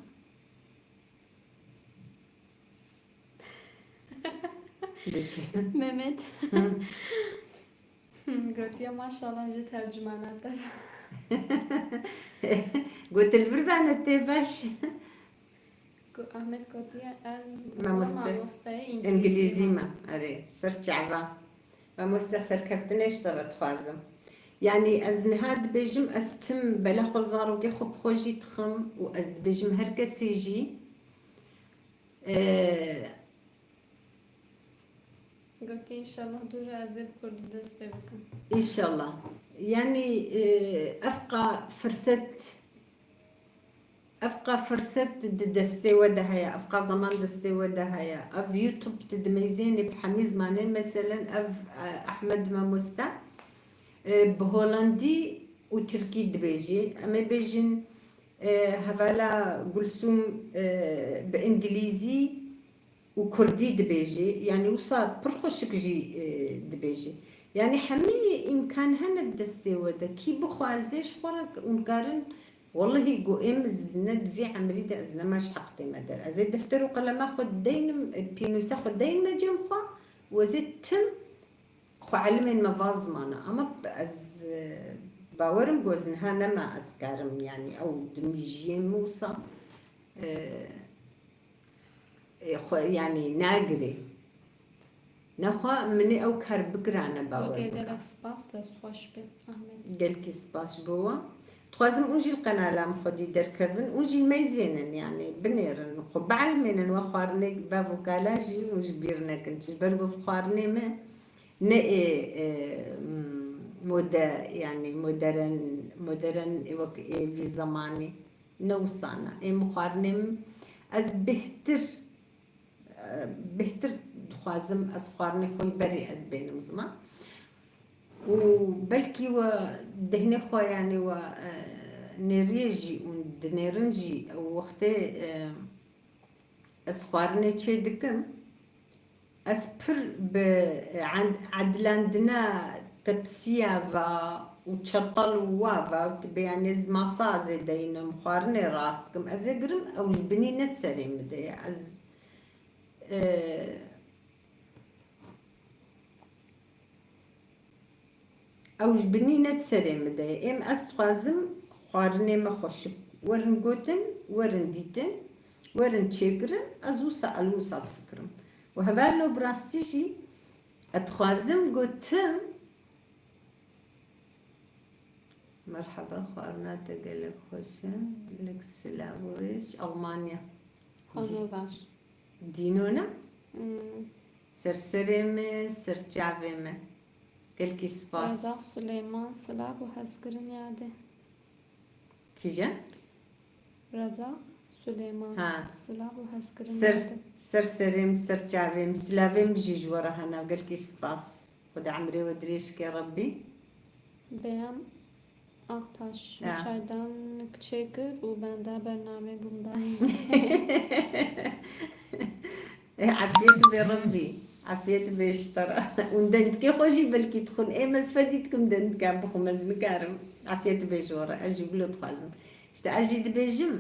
Mehmet. Hı. Gotiye maşallah ji tercümana te re. Got li vir bene tê beş. Ku Ahmet gotiye ez Mamoste. Mamosteyê îngilîzî me. Erê, ser çava. Mamoste serkeftinê ji te re dixwazim. Yani ez niha dibêjim ez tim bela xwe zarokê xwe bi xwe jî dixim û ez dibêjim her kesê jî, e, Gotî, înşallah dû re ez ê bi kurdî dest pê bikim. Înşallah. Yanî, e, evqa firset, evqa firset di destê we de heye, evqa zeman destê we de heye. Ev YouTube tu dimeyzênê bi hemî zimanê, meselen ev, e, Ehmed Mamoste, e, bi holandî û tirkî dibêjê. Em ê bêjin, e, hevala Gulsûm, e, bi îngilîzî û kurdî dibêjê, yanî wisa pir xweşik jî, e, dibêjê. Yanî hemî îmkan hene di destê we de. Kî bixwaze ji xwe re hûn karin, wellehî ku ê min ne di vî emrî de ez nema ji heq tême der. Ez ê defter û qelema xwe deynim, e, pînûsa xwe deynim cem xwe û ez ê tim xwe elimên me va zimana. Ama ez, e, bawerim ku ez niha nema ez karim, yanî ew dimijiyê min wisa, e, Ê, xwe, yanî nagirê. Nexwe min ê ew kar bikirane, bawer bike. Gelek spas, dest xweş be, Ahmet. Gelkî spas ji bo we. Dixwazim hûn jî li qenala min xwedî derkevin, hûn jî meyzênin, yanî binêrin, xwe bielmênin, we xwarinê bev û kala jî hûn ji bîr nekin. Ji ber ku xwarinê me ne ê, e, m, mode, yanî modern, modern ê wek ê vî zemanî. Ne wisa ne. Ê min xwarinê min, ez bêhtir, e, bêhtir dixwazim, ez xwarinê xwe yî berê ez bênim ziman. Û belkî we dehnê xwe, yanî we, e, nêriyê jî û dinêrin jî, ew wextê, e, ez xwarinê çê dikim, ez pir bi ed-, edilandina tepsiya va, û çetel û wa ve, tu bê, yanî ez masa zêde yînim, xwarinê rast dikim. Ez ê girim, ew ji binî ne serê min de ye. Ez, e, ew ji binî ne serê min de ye. Êm ez dixwazim xwarinê me xweşik werin gotin, werin dîtin, werin çêkirin, ez wisa, ez wisa difikirim. Û hevalno bi rastî jî ez dixwazim gotim, Merheba, xwarina te gelek xweş e. Gelek silav û rêz ji Almanya. Xwano ver. Dîno ne? Hmm. Ser serê me, ser çavê me. Gelkî spas. Rezaq Suleyman, silav û hezkirin yadê. Kîjan? Rezaq Suleyman. Ha. Silav û hezkirin Ser, yadê. Ser serê me, ser çavê me, silavê me jî ji we re hene. Gelkî spas. Xwedê emrê we dirêj ke Rebbî. Beyan Aktaş, Ya. Çaydan çêkir û benda bernamê bûm dayê. Efiyet be Rebbî. Efiyet be ji te re. Û dendikê xwe jî belkî dixwin. Ê, ez fedî dikim dendika bixwim, ez nikarim. Efiyet be ji we re. Ez jî wilo dixwazim. İşte ez jî dibêjim.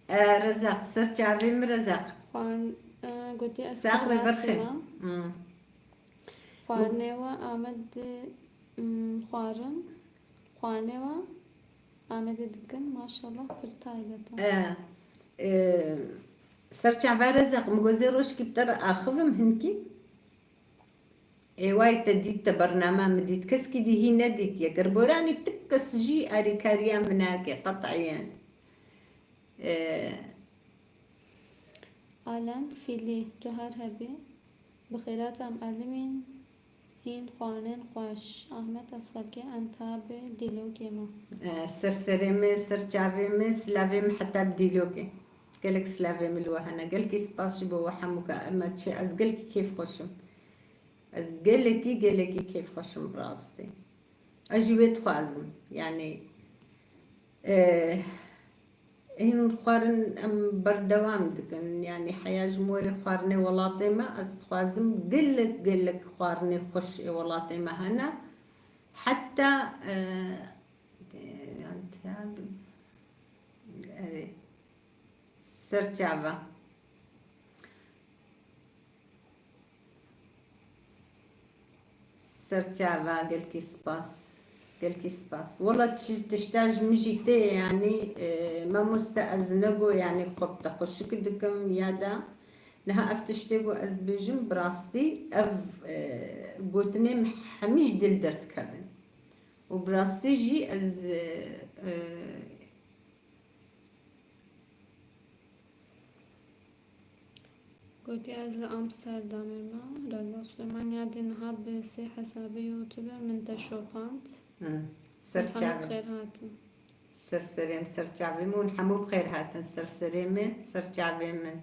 E, Rezaq, ser çavê min Rezaq. Xwan, e, gotiye ez Sax be, xelasî Berxê. me. Hmm. Xwarinê we Amedê, mm, xwarin, xwarinê we Amedê dikin, maşallah pir taybet e. E, e, ser çava Rezaq, min gozê rojkî bi te re axivim hinkî. Ê way te dît, te bernama min dît, keskî dî hî nedîtiye. Ger boranî ti kes jî arîkariya min nake, qet'iyen. E, Alend Fîlî, tu her hebî. Bi xêrata em elimîn, hîn xwarinên xweş. Ahmet, ez xelkê Entabê Dîlokê me. E, ser serê me, ser çavê me, silavê me heta bi Dîlokê. Gelek silavê me li we hene. Gelkî spas ji bo we hemûka. Em çi, ez gelkî kêfxweş im. Ez gelekî, gelekî kêfxweş im bi rastî. Ez jî wê dixwazim. Yanî, e, Hîn xwarin em berdewam dikin. Yanî heya ji morê xwarinê welatê me, ez dixwazim gelek, gelek xwarinê xweş ê welatê me hene. Heta, e, yanî, erê, ser çava. Ser çava, gelkî spas. Gelkî spas. Wela çi tişta ji min jî tê, yanî, e, mamoste, ez nego, yanî, xwe bi te xweşik dikim ya da niha ev tiştê ku ez bêjim, bi rastî ev, e, gotinê min hemî ji dil derdikevin. Û bi rastî jî ez, e, e, Gotî, ez li Amsterdamê me. Reza Suleyman ya dî niha bi sê hesabê YouTube min te şopand. Hı. Ser çavê min. Xêr hatin. Ser serê min, ser çavê min, hûn hemû bi xêr hatin. Ser serê min, ser çavê min.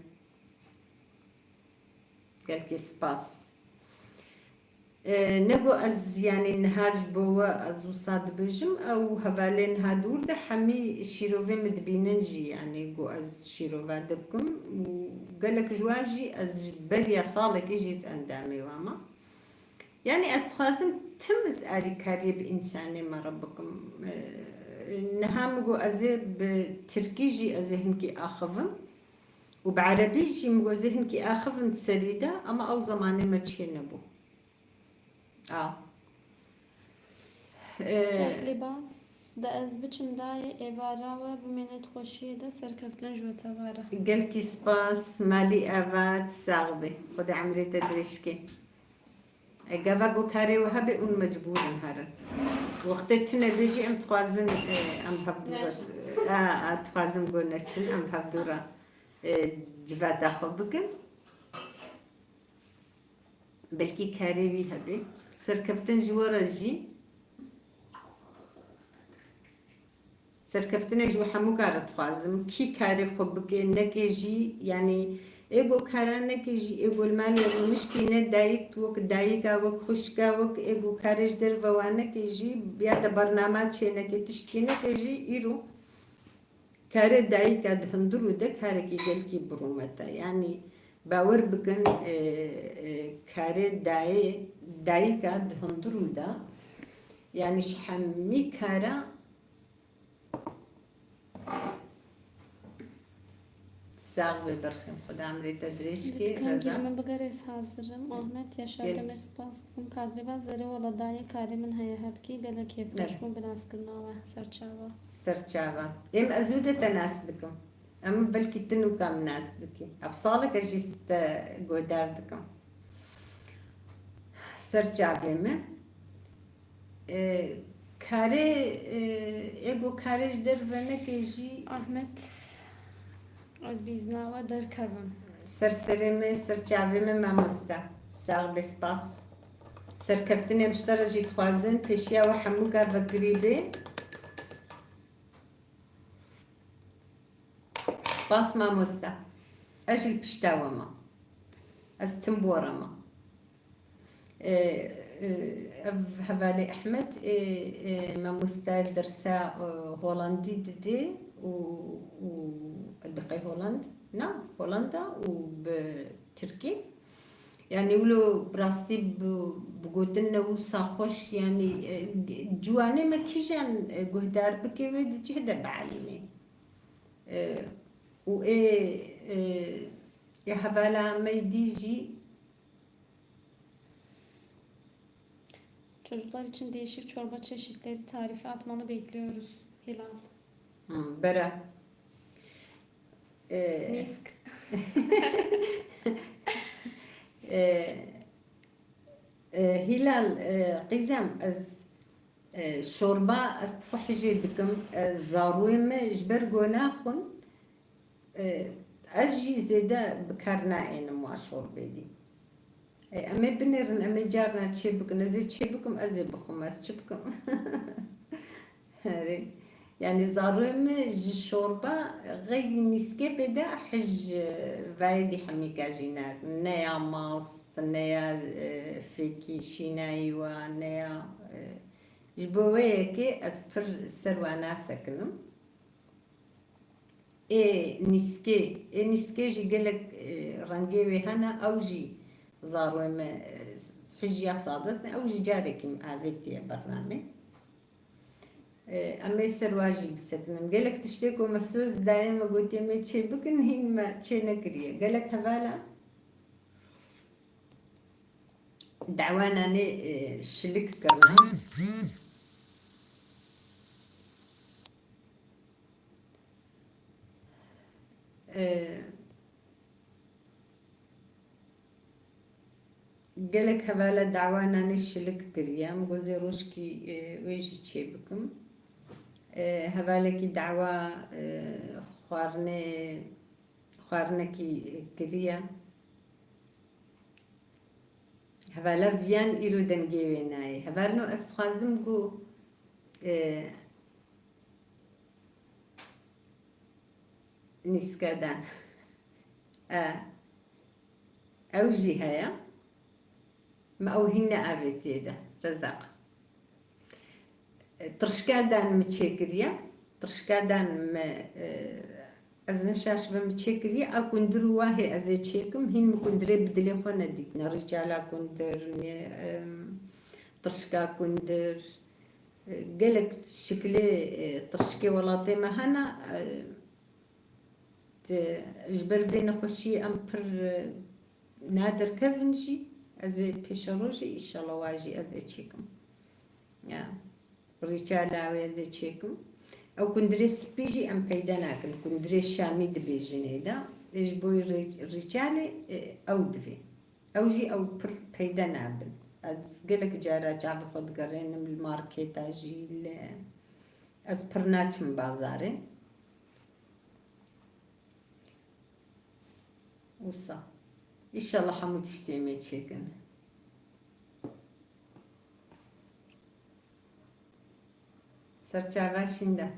Gelkî spas. E, nego ez, yanî, niha ji bo we ez wisa dibêjim, ew hevalên niha dûr de hemî şîrovê min dibînin jî, yanî, ku ez şîrova dikim û gelek ji wan jî ez ji beriya salekê jî ez endamê wan me. Yanî, ez dixwazim tim ez alîkariyê bi însanê me re bikim. E, niha min got ez ê bi tirkî jî ez ê hinkî axivim û bi erebî jî min got ez ê hinkî axivim di serî de, ama ew zemanê me çênebû. A. Ee, Lê bas de ez biçim dayê êvara we bimêne di xweşiyê de, serkeftin ji we tevare. Gelkî spas, malî ava, tu sax bî. Xwedê emrê te dirêj ke. E, gava ku karê we hebe, hûn mecbûr in herin. Wextê tune bê jî em dixwazin, e, em hevdû re, Neş. a, a, dixwazin ku neçin, em hevdû re, e, civata xwe bikin. Belkî karê wî hebe. Serkeftin ji we re jî. Serkeftinê ji we hemûka re dixwazim. Kî karê xwe bike, neke jî, yanî ê go kara neke jî, ê go li malê rûniştî ne dayik, wek dayika, wek xwişka, wek ê go karê ji derve wa neke jî, ya de bernama çê neke, tiştkî neke jî, îro karê dayika di hundirû de karekî gelkî bi rûmet e. Yanî bawer bikin, e, e, karê dayê, dayika di hundirû de Yanî ji hemî kara sax be berxem. Xweda emrê te dirêj ke, Reza. Dikangir min bigere, ez hazir im. Ahmet Yaşar Demir, spas dikim. Ka girêva zerê wela dayê, karê min heye hebkî, gelek kêfxweş bûm bi naskirina we. Serçava. Serçava. Êm ez û de te nas dikim. Em belkî tu nûka min nas dikî. Ev salek ez jî te guhdar dikim. Serçavê me. E, karê, e, ê ku karê ji derve neke jî. Ahmet, ez bi îzna we derkevim. Ser serê me, ser çavê me mamoste. Sax be, spas. Serkeftinê em ji te re jî dixwazin, pêşiya we hemû ka vekirî bê. Spas mamoste. Ez jî li pişta we me. Ez tim bo re me. E, e, ev hevalê Ehmed, e, e, mamoste dersa, e, Holandî didê û, û, diqey Holand-, na, Holanda û bi Tirkî. Yanî wilo bi rastî bi, bi gotin ne wisa xweş, yanî, e, ciwanê me kîjan, e, guhdar bike wê di cih de bielîmê. E, û ê, e, ê hevala me dî jî. Çocuklar için değişik çorba çeşitleri tarifi atmanı bekliyoruz. Hilal. Hmm, bere. E, Nîsk. E, e, Hilal, e, qîzem, ez, e, şorba ez bi xwe hijê dikim. E, zarûyê me ji ber ku naxwin, e, ez jî zêde bi kar naênim wa şorbê dî. E, em ê binêrin, em ê carna çê bikin. Ez ê çê bikim, ez ê bixwim, ez çi bikim? Erê. Yanî zarûyê min ji şorba xeylî nîskê bêde hij, e, vayê dî hemîka jî ne, ne ya mast, ne ya, e, fêkî şînayî wa, ne ya, e, ji bo wê yekê ez pir ser wa nasekinim. Ê nîskê, ê nîskê jî gelek, e, rengê wê hene, ew jî zarûyê me, e, hijiya sadet ne, ew jî carekî min avêtiye bernamê. E, em ê ser wa jî bisekinin. Gelek tiştê ku me soz daye me gotiye me çê bikin, hîn me çê nekiriye. Gelek hevala dawa nanê, e, şilik kirine. E, Gelek hevala dawa nanê şilik kiriye. Em gozê rojkî, e, wê jî çê bikim. E, hevalekî dawa, e, xwarinê, xwarinekî kiriye. Hevala viyan îro dengê wê nayê. Hevalno ez dixwazim ku, e, nîske dan. E, ew jî heye. Me ew hîn neavêtiye de, Rezaq. E, tirşka dan mi çêkiriye. Tirşka dan mi, e, ez ne şaş bim, mi çêkiriye. A kundir û wahê ez ê çêkim. Hîn mi kundirê bi dilê xwe nedîtine. Rîçala kundir, ne, em, tirşka kundir. E, gelek şikilê, e, tirşikê welatê me hene, e, di, ji ber vê nexweşiyê em pir, e, naderkevin jî, ez ê pêşerojê, îşallah, wa jî ez ê çêkim. Ya, rîçala wê ez ê çêkim. Ew kundirê spî jî em peyde nakin. Kundirê şamî dibêjin ê de. Ê ji bo rê-, rîçalê, e, ew divê. Ew jî ew pir peyde nabin. Ez gelek cara çavê xwe digerênim li marketa jî, li, ez pir naçim bazarê. Wisa. Îşallah hemû tiştê me çêkin. Serçava şînde.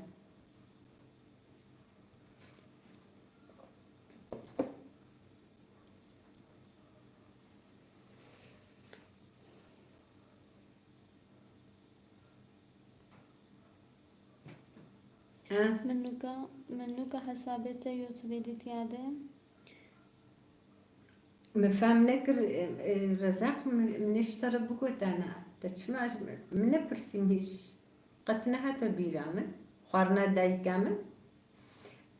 Ha? Min nûka, min nûka hesabê te YouTubeê dîtiye de. Min fehm nekir, e, e, Rezaq, min, min ê ji te re bigotana. Te çima ji min nepirsîm hîç? Qet nehate bîra min. Xwarina dayika min.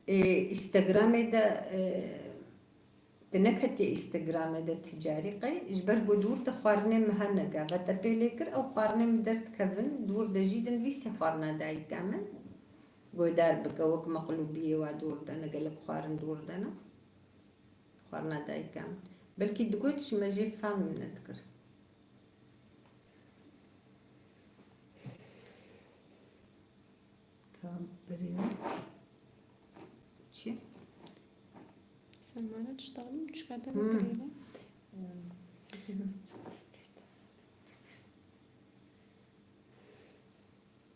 Ê, Instagramê de, e, tu neketiye Instagramê de ticarî qey. Ji ber ku dûr de xwarinê min hene gava te pê lê kir, ew xwarinê min derdikevin. Dûr de jî dinivîse xwarina dayika min. Guhdar bike, wek meqlûbiyê wa dûr de ne, gelek xwarin dûr de ne. Xwarina dayika min. Belkî digot ji me jê fam nedikir. Ka birîne. Çi? Sen bana tutalım, üç kademe Hmm. birîne.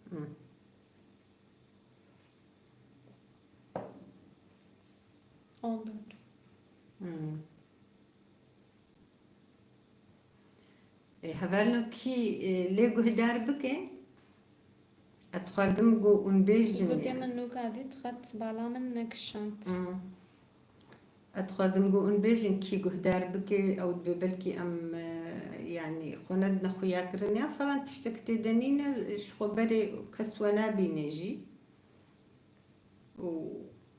Hmm. On dört. Hmm. Ê, hevalno kî, ê, lê guhdar bike, ez dixwazim ku hûn bêjin. Gotê min nûka dît, xet bala min nekişand. Hmm. Ez dixwazim ku hûn bêjin kî guhdar bike, ew dibe belkî em, e, yanî xwe nedine xuyakirin ya falan tiştek tê de nîne, ji xwe berê kes we nabîne jî. Û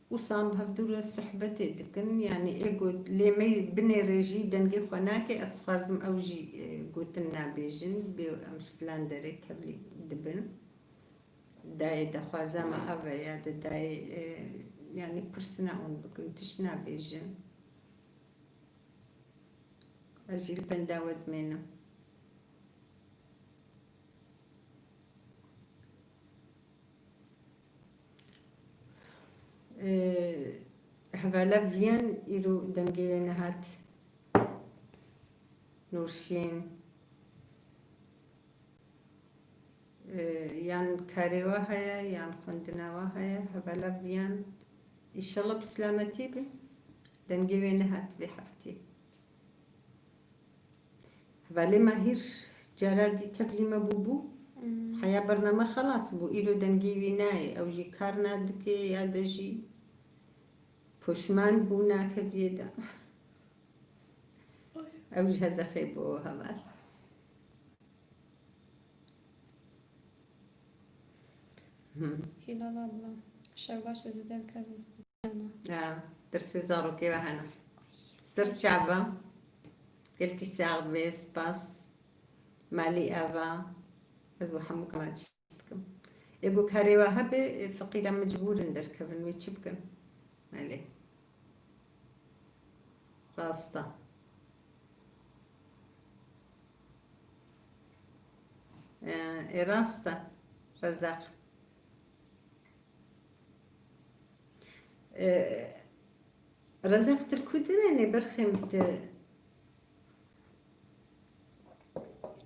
wisa em bi hevdû re sohbetê dikin. Yanî ê got, lê me binêre jî dengê xwe nake, ez dixwazim ew jî, e, gotin nabêjin, bê em ji filan derê tevlî dibin. Dayê daxwaza me ev e, ya de dayê, e, yanî pirsina hûn bikin, tişt nabêjin. Ez jî li benda we dimênim. Ee, hevala Viyen îro dengê wê nehat. Nûrşîn. Ee, yan karê wa heye, yan xwendina wa heye, hevala Viyen. Înşallah bi silametî be. Dengê wê nehat vê heftê. Hevalê Mahîr cara dî tevlî me bûbû. Hmm. Heya bername xelas bû. Îro dengê wî nayê. Ew jî kar nadike ya de jî poşman bû nakeviyê de. Ew ji hezexê bû heval. Hı. Hilal abla, şev baş, ez ê derkevim. Ya, tirsê zarokê we hene. Sir çava. Gelkî sax be, spas. Malî ava. Ez we hemû kema çi dikim. Ê ku karê we hebe, feqîra mecbûr in derkevin, wê çi bikin? Malê. Rast e. Ee, ê rast e. Rezaq. Ee, Rezaq, tu li ku dimênî, berxê min, tu,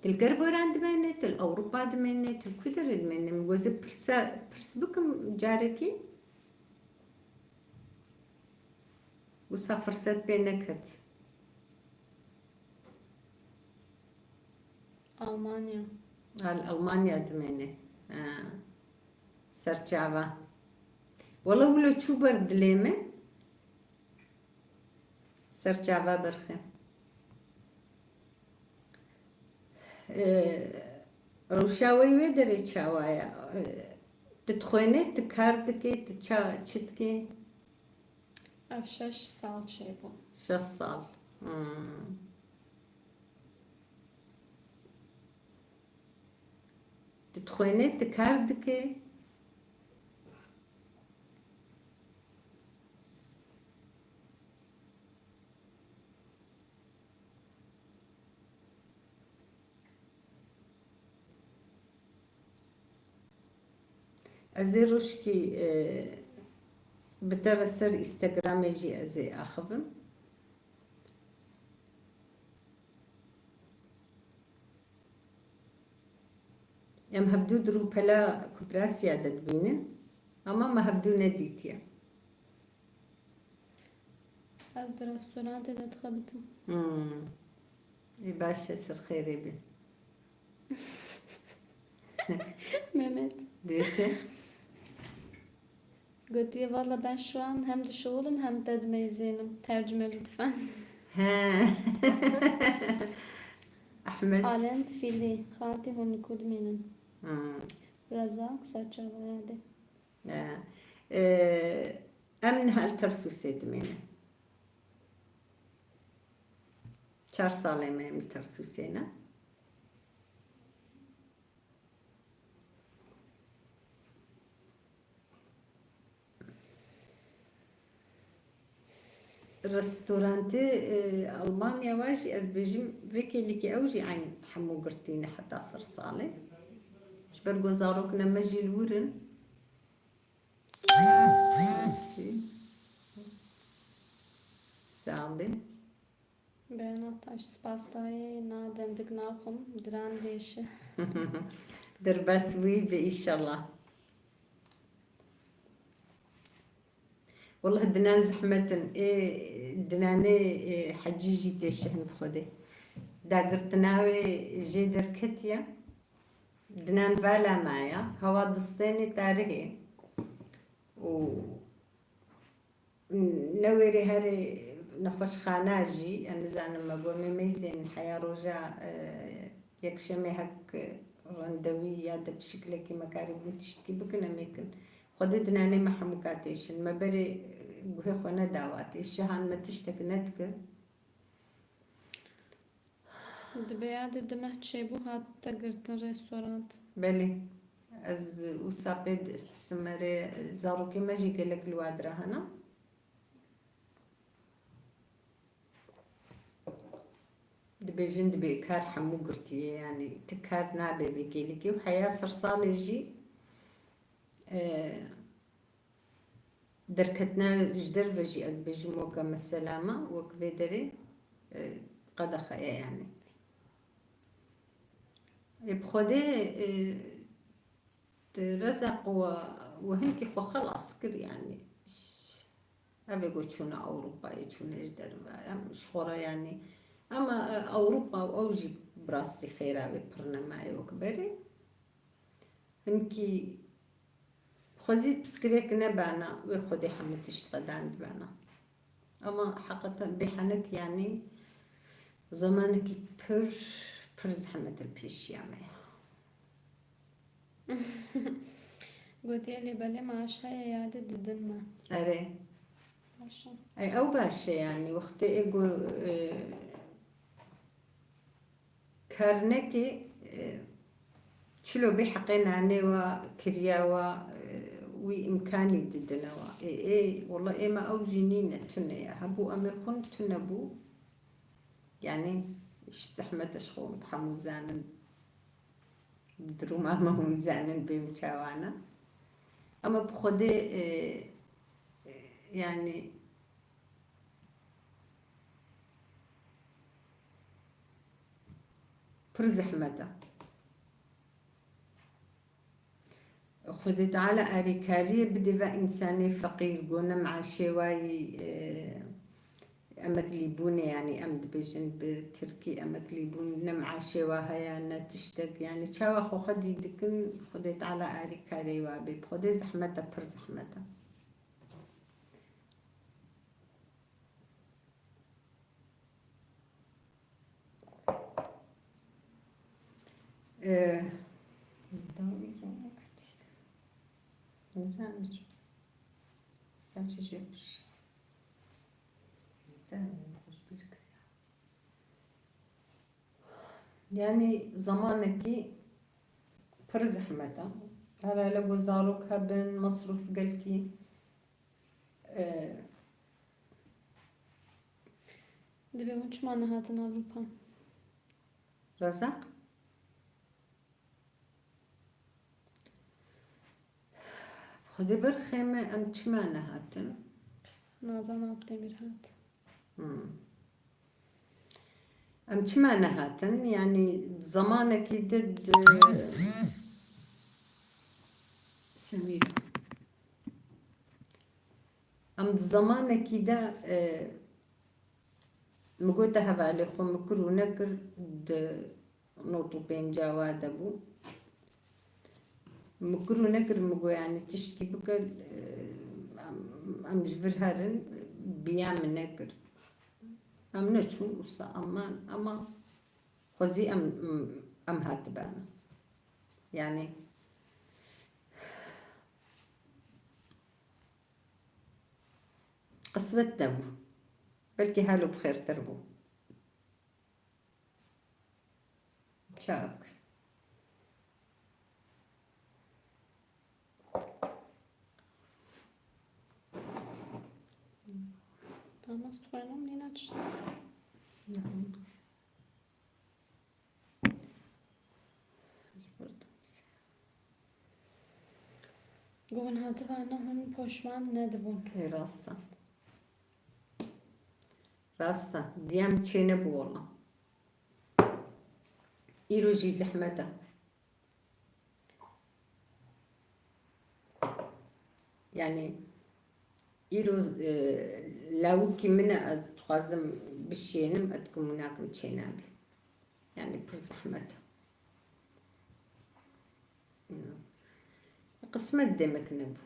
tu li Gerboran dimênî, tu li Ewropa dimênî, tu li ku derê dimênî? Min got, ez ê pirsa, pirs bikim carekî. Wisa firset pê neket. Almanya. Al, Almanya dimêne. Ha. Serçava. Wala wilo çû ber dilê min. Serçava berxê. Ee, rewşa we wê derê çawa ye? Ee, tu dixwêne, tu kar dikê, tu ça-, çi dikê? Ev şeş sal çêbû. Şeş sal. Hmm. Tu dixwêne, tu kar dikê? Ez ê rojkî, e, bi te re ser Instagramê jî ez ê axivim. Em hevdû di rûpela Kubrasya de dibînin, ama me hevdû nedîtiye. Ez di restorantê de dixebitim. Hmm. Ê baş e, ser xêrê be. Mehmet. Dibê çi? Gotiye, "Valla ben şu an hem duşoğulum hem de meyzenim. Tercüme lütfen." He. Ehmed. Alend Fîlî, xaltî hûn li ku dimînin? Hmm. Rezak, serçavaya de. E, e, em niha li Tersûsê dimînin. Çar salê me em li Tersûsê ne. Restorantê, e, Almanya wa jî ez bêjim vê kêlîkê ew jî eyn hemû girtî ne heta ser salê. Ji ber ku zarokne me jî li wir in. Sax be. Bernard, ez spas dayê, na dendik naxwim, diran dêşe. Derbas wî be înşallah. Wallah dinan zehmet in. Ê, dinanê, ê, hecî jî tê şihin bi Xwedê. Dagirtina wê jê derketiye. Dinan vala me ya. Hewa distênê tarihê. Û Newêrê herê nexweşxana jî, ez nizanim me got, me meyzên heya roja, e, yekşemê hek, e, randewî ya de bi şiklekî me karîbûn tiştkî bikin, em ê kin. Xwedê dinanê me hemûka têşin. Me berê, e, guhê xwe nedawa tê. Şihan me tiştek nedikir. Dibe ya de di meh çêbû, hat te girtin restorant. Belê. Ez wisa pê dihisimerê, zarokê me jî gelek li wa dira hene. Dibêjin dibê kar hemû girtiye, yanî ti kar nabe vê kêlîkê û heya sersalê jî, e, derketina ji derve jî ez bêjim weke mesela me, wek vê derê, e, qedexe ye yanî. Ê bi Xwedê, e, di reza qe we, we hinkî xwe xelas kir yanî. Ş-, ev ê got çûne Ewropayê, çûne ji derve. Em ji xwe re yanî. Ama, e, Ewropa û ew jî bi rastî xêra wê pir nemaye wek berê. Hinkî xwezî piskirêk nebana, wê Xwedê hemû tişt qedan dibana. Ama heqeten bê henek yanî zemanekî pir, pir zehmet li pêşiya me ye. Gotiye lê belê maaş heye ya de didin me. Erê. Baş e. Ey, ew baş e yanî, wextê ê gu-, e, kar nekê, e, çilo bê heqê nanê wa, kiriya wa, e, wî îmkanî didine wa. Ê, ê, wela ê me ew jî nîne, tune ye. Hebû em ê xwin, tune bû. Yanî, ji zehmeta ji xwe hemû zanin. Duruma me hûn zanin bê û çawa ne. Ama bi Xwedê, e, e, yanî, pir zehmet e. Xwedê Teala arîkariyê bide ve însanê feqîr, go ne meaşê wayî, e, emeklîbûnê, yanî em dibêjin bi tirkî emeklîbûn, ne meaşê wa heye, ne tiştek, yanî çawa xwe xwedî dikin, Xwedê Teala arîkarê wa bê. Bi Xwedê zehmet e, pir zehmet e. Ee, dawî rûnek dît. Nizanim çi. Saçê jê piş. Nizanim xweş bîr kiriya. Yanî zemanekî pir zehmet e. Hele hele ku zarok hebin, mesrûf gelkî, e, Divê hûn çima nehatin Ewropa? Rezaq? Xwedê berxê me, em çima nehatin? Nazan Akdemir hat. Hmm. Em çima nehatin? Yanî zemanekî di, di Semîra. Em di zemanekî de, e, min gote hevalê xwe, min kir û nekir di nod û pênca wa de bû. Min kir û nekir, min got, yanî tiştkî bike, e, em, em ji vir herin, biya min nekir. Em neçûn wisa, em man, ama Xwezî em, em hatibe min. Yanî qismet nebû. Belkî halo bi xêrtir bû. Çak. Tamam, stûyê min nîne çi. Ji ber dibise. Gu hûn hatibana hûn poşman nedibûn. Ê, rast e. Rast e. Diya min çênebû wela. Îro jî zehmet e. Yanî îro, e, lawikî min e, ez dixwazim bişênim, ez dikim û nakim çênabî. Yanî pir zehmet e. Qismet demek nebû.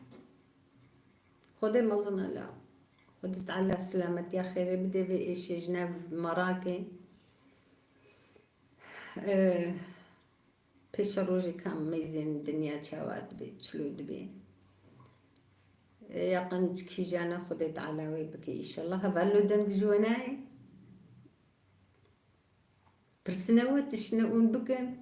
Xwedê mezin e la. Xwedê Teala silametiya xêrê bide vê êşê ji nav merakê. E, Pêşerojê ka em meyzên dinya çawa dibê, çilo dibê. Ya qenc kîjana Xwedê Teala wê bike înşellah. Hevalno deng ji we nayê? Pirsine we tiştine hûn bikin.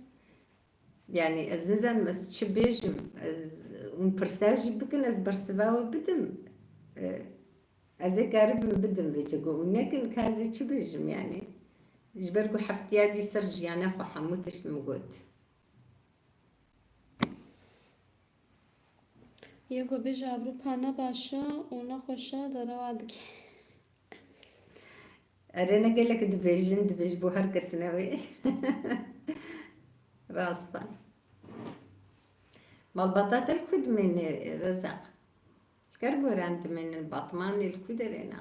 Yanî ez nizanim ez çi bêjim. Ez, hûn pirsa jî bikin, ez bersiva we bidim. E, Ez ê karibim bidim vê çi got û nekin, ka ez ê çi bêjim yanî? Ji ber ku heftiya dî ser jiyana xwe hemû tişt min got. Yê ku bêje Ewropa ne baş e û ne xweş e, derewa dike. Erê, ne gelek dibêjin, dibêj bo her kes ne wê. Rast e. Malbata te li ku dimêne, Rezaq? Li Kerboran dimênin, Batmanê li ku derê ne?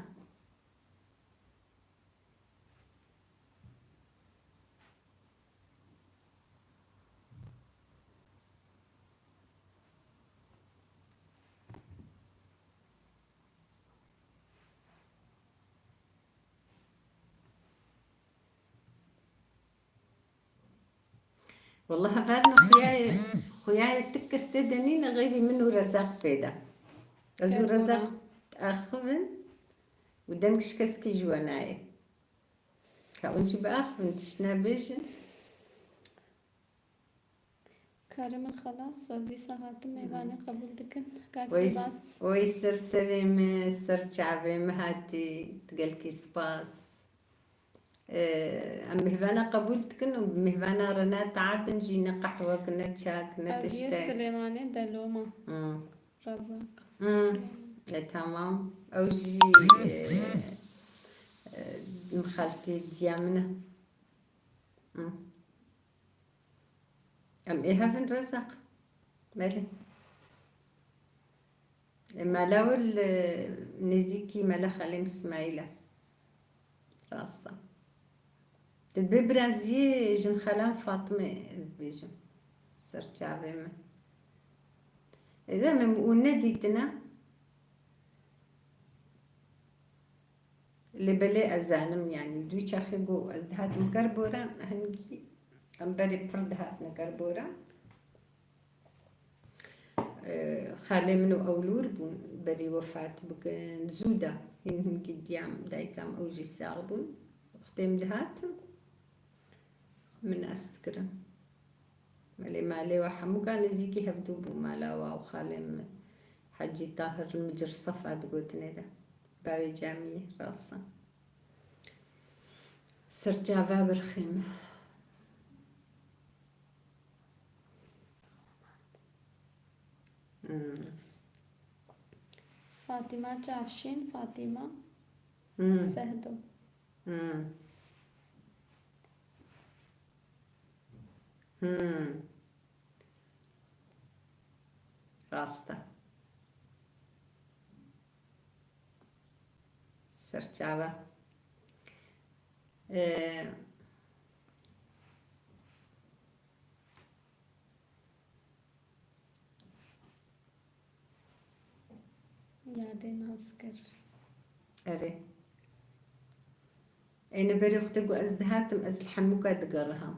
Wela hevalno xuyayê, xuyayê ti kes tê de nîne, xeyrî min û Rezaq pê de. Ez û Rezaq diaxivin û deng ji keskî ji we nayê. Ka hûn jî biaxivin, tişt nebêjin. Karê min xelas, ez dîsa hatim, mêvanê qebûl dikin. Kak Wey, Bas. Wey ser serê me, ser çavê me hatî, gelkî spas. Ee, em mêvana qebûl dikin û mêvana re ne tabin jî, ne qehwek, ne çak, ne tiştek. Ez yê Silêmanê deloma. Hı. Rezaq. Hı. E, tamam. Ew jî, e, e, mixaltî diya min e. Hı. Em ê hev in Rezaq. Belê. E, mala wir li nêzîkî Mela Xalê Îsmaîl e. Rast e. Dibê biraziyê jin xalan Fatime ez dibêjim. Ser çavê min. Ê de min û nedîtine. Lê belê ez zanim, yanî dû çaxê ku ez dihatim Kerboran, hingî em berê pir dihatine Kerboran. Ee, xalê min û ewlûr bûn, berî wefat bikin, zû de hîn hingî diyam, dayikam ew jî sax bûn. Wextê em dihatin, min ez dikirin. Belê malê we hemûka nêzîkî hevdû bû, mala we û xalê min. Hecî Tahir li Micir Sefa digotinê de. Bavê camiyê, rast e. Ser çava birxî min. Hmm. Fatîma Çavşîn, Fatîma Hmm. Sehdo. Hmm. Hmm. Rast e. Serçave. Ee, Yadê nas kir. Erê. Êne berê xwe te got ez dihatim, ez li Hemûka digeriham.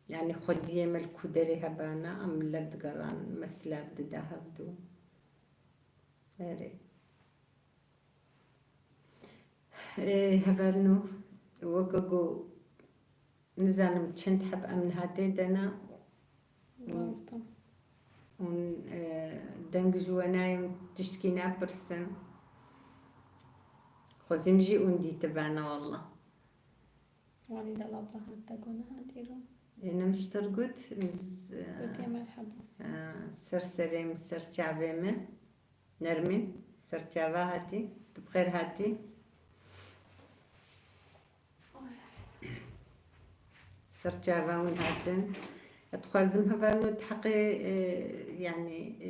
Yanî xwediyê me li ku derê hebana, em li lev digeran, me silav dida hevdu. Erê. Ê, hevalno, weke ku nizanim çend heb em niha tê de ne, Rast e. Hûn, e, deng ji we nayên, tiştkî napirsin. Xwezîm jî hûn dîtibene walla. Walî dela abla hat te got niha dîro. Ê, ne min ji te re got, min z-, Gotiye merheba. E, ser serê min, ser çavê min. Nermîn, ser çava hatî. Tu bi xêr hatî. Ser çava hûn hatin. Ez dixwazim hevalno di heqê, e, yanî, e,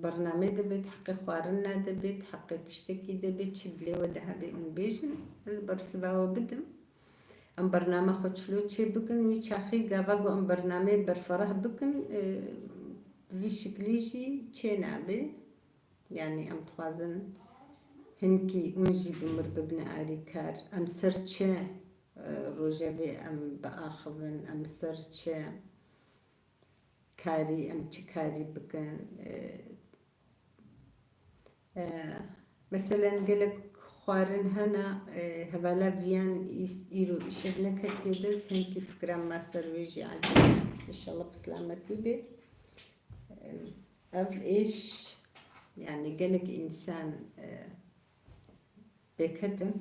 bernamê de bê, di heqê xwarina de bê, di heqê tiştekî de bê, çi dilê we de hebê hûn bêjin. Ez bersiva we bidim. Em bername xwe çilo çê bikin, wî çaxî gava ku em bernameyê berfereh bikin, e, bi vî şiklî jî çê nabe. Yanî em dixwazin hinkî hûn jî bi mir bibine alîkar. Em ser çi, e, rojevê em biaxivin, em ser çi karî, em çi karî bikin. E, e, meselen gelek xwarin hene, e, hevala Viyan îs-, îro îşev neketiye dest, hinkî fikra me ser wê jî ecêb. Înşallah bi silametî bê. Ev êş, yanî gelek însan, e, pêketin.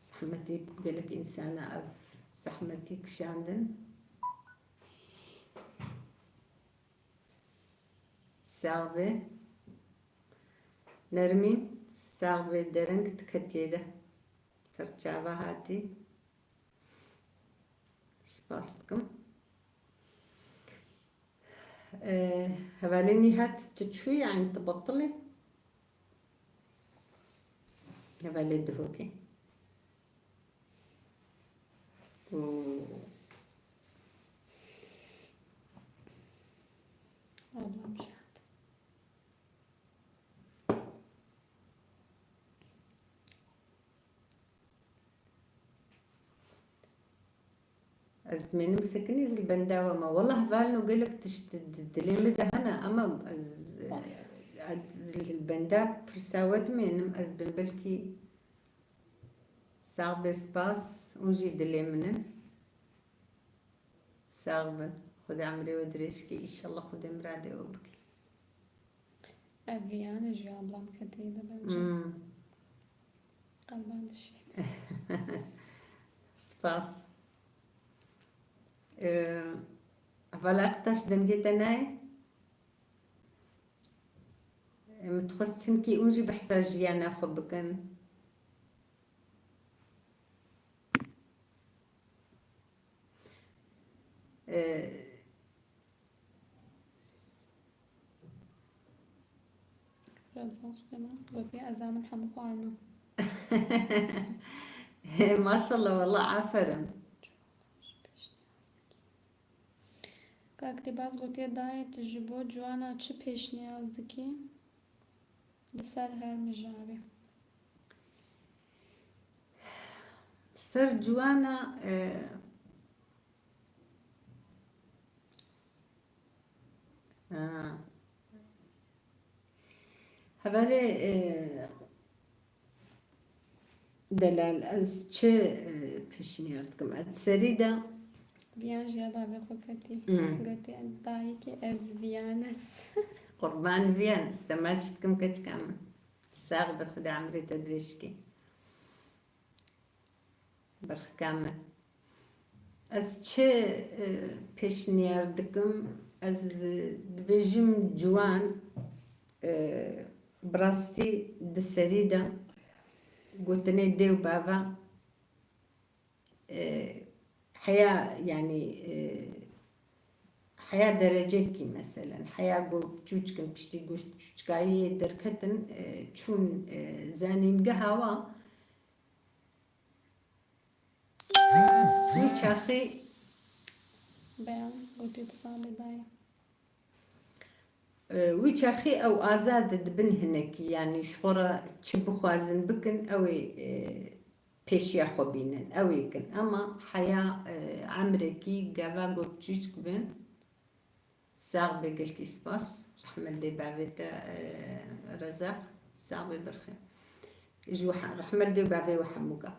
Zehmetî gelek însana ev zehmetî kişandin. Sax be. Nermîn, sax be, dereng diketiye de. Serçava hatî. Spas dikim. Ee, hevalê Nîhat, tu çûyî, yanî tu betilî? Hevalê Dihokê. Oo. Ablam şahat. Ez dimênim sekinî zil benda we me. Wela hevalno gelek tişt di, di dilê min de hene, ama ez, ez zil benda pirsa we dimênim, ez bin belkî. Sax be, spas, hûn jî dilê min in. Sax bin. Xwedê emrê we dirêj ke, înşallah Xwedê miradê we bike. Ev Viyane jî ablam ketî de bence. Hmm. Qelban dişî. Spas. Ee, hevala Ektaş, dengê te nayê? Em dixwest hinkî hûn jî behsa jiyana xwe bikin. Ee, Rezan Süleyman gotiye, ez zanim hemû xwarina. Maşallah, wela aferin. Kak Rîbaz gotiye, dayê, tu ji bo ciwana çi pêşniyaz dikî? Li ser her mijarê. Ser ciwana, e, ha. Hevalê, e, Delal, ez çi, e, pêşniyar dikim? Ez serî de Viyan jî ya bavê xwe ketî. Hmm. Gotî, dayikê ez Viyan ez. Qurban Viyan, stemaç dikim keçika min. Sax be, Xuda emrê te dirêj ke. Berxika min. Ez çi, e, pêşniyar dikim? Ez dibêjim ciwan, e, bi rastî di serî de gotinê dê û bava, e, heya, yanî, e, heya derecekî, meselen, heya ku çûçkin piştî goşt çûçkayiyê derketin, e, çûn, e, zanîngeha wa, Wî çaxî Beyan gotî, tu sabê dayê. E, wî çaxî ew azad dibin hinekî, yanî ji xwe re çi bixwazin bikin, ew ê, e, pêşiya xwe bînin, ew ê kin. Ema heya, e, emrekî gava ku biçûçk bin, sax be, gelkî spas. Rehmet dê bavê te, e, Rezaq, sax be birxê. Ji we he-, rehmet dê bavê we hemûka.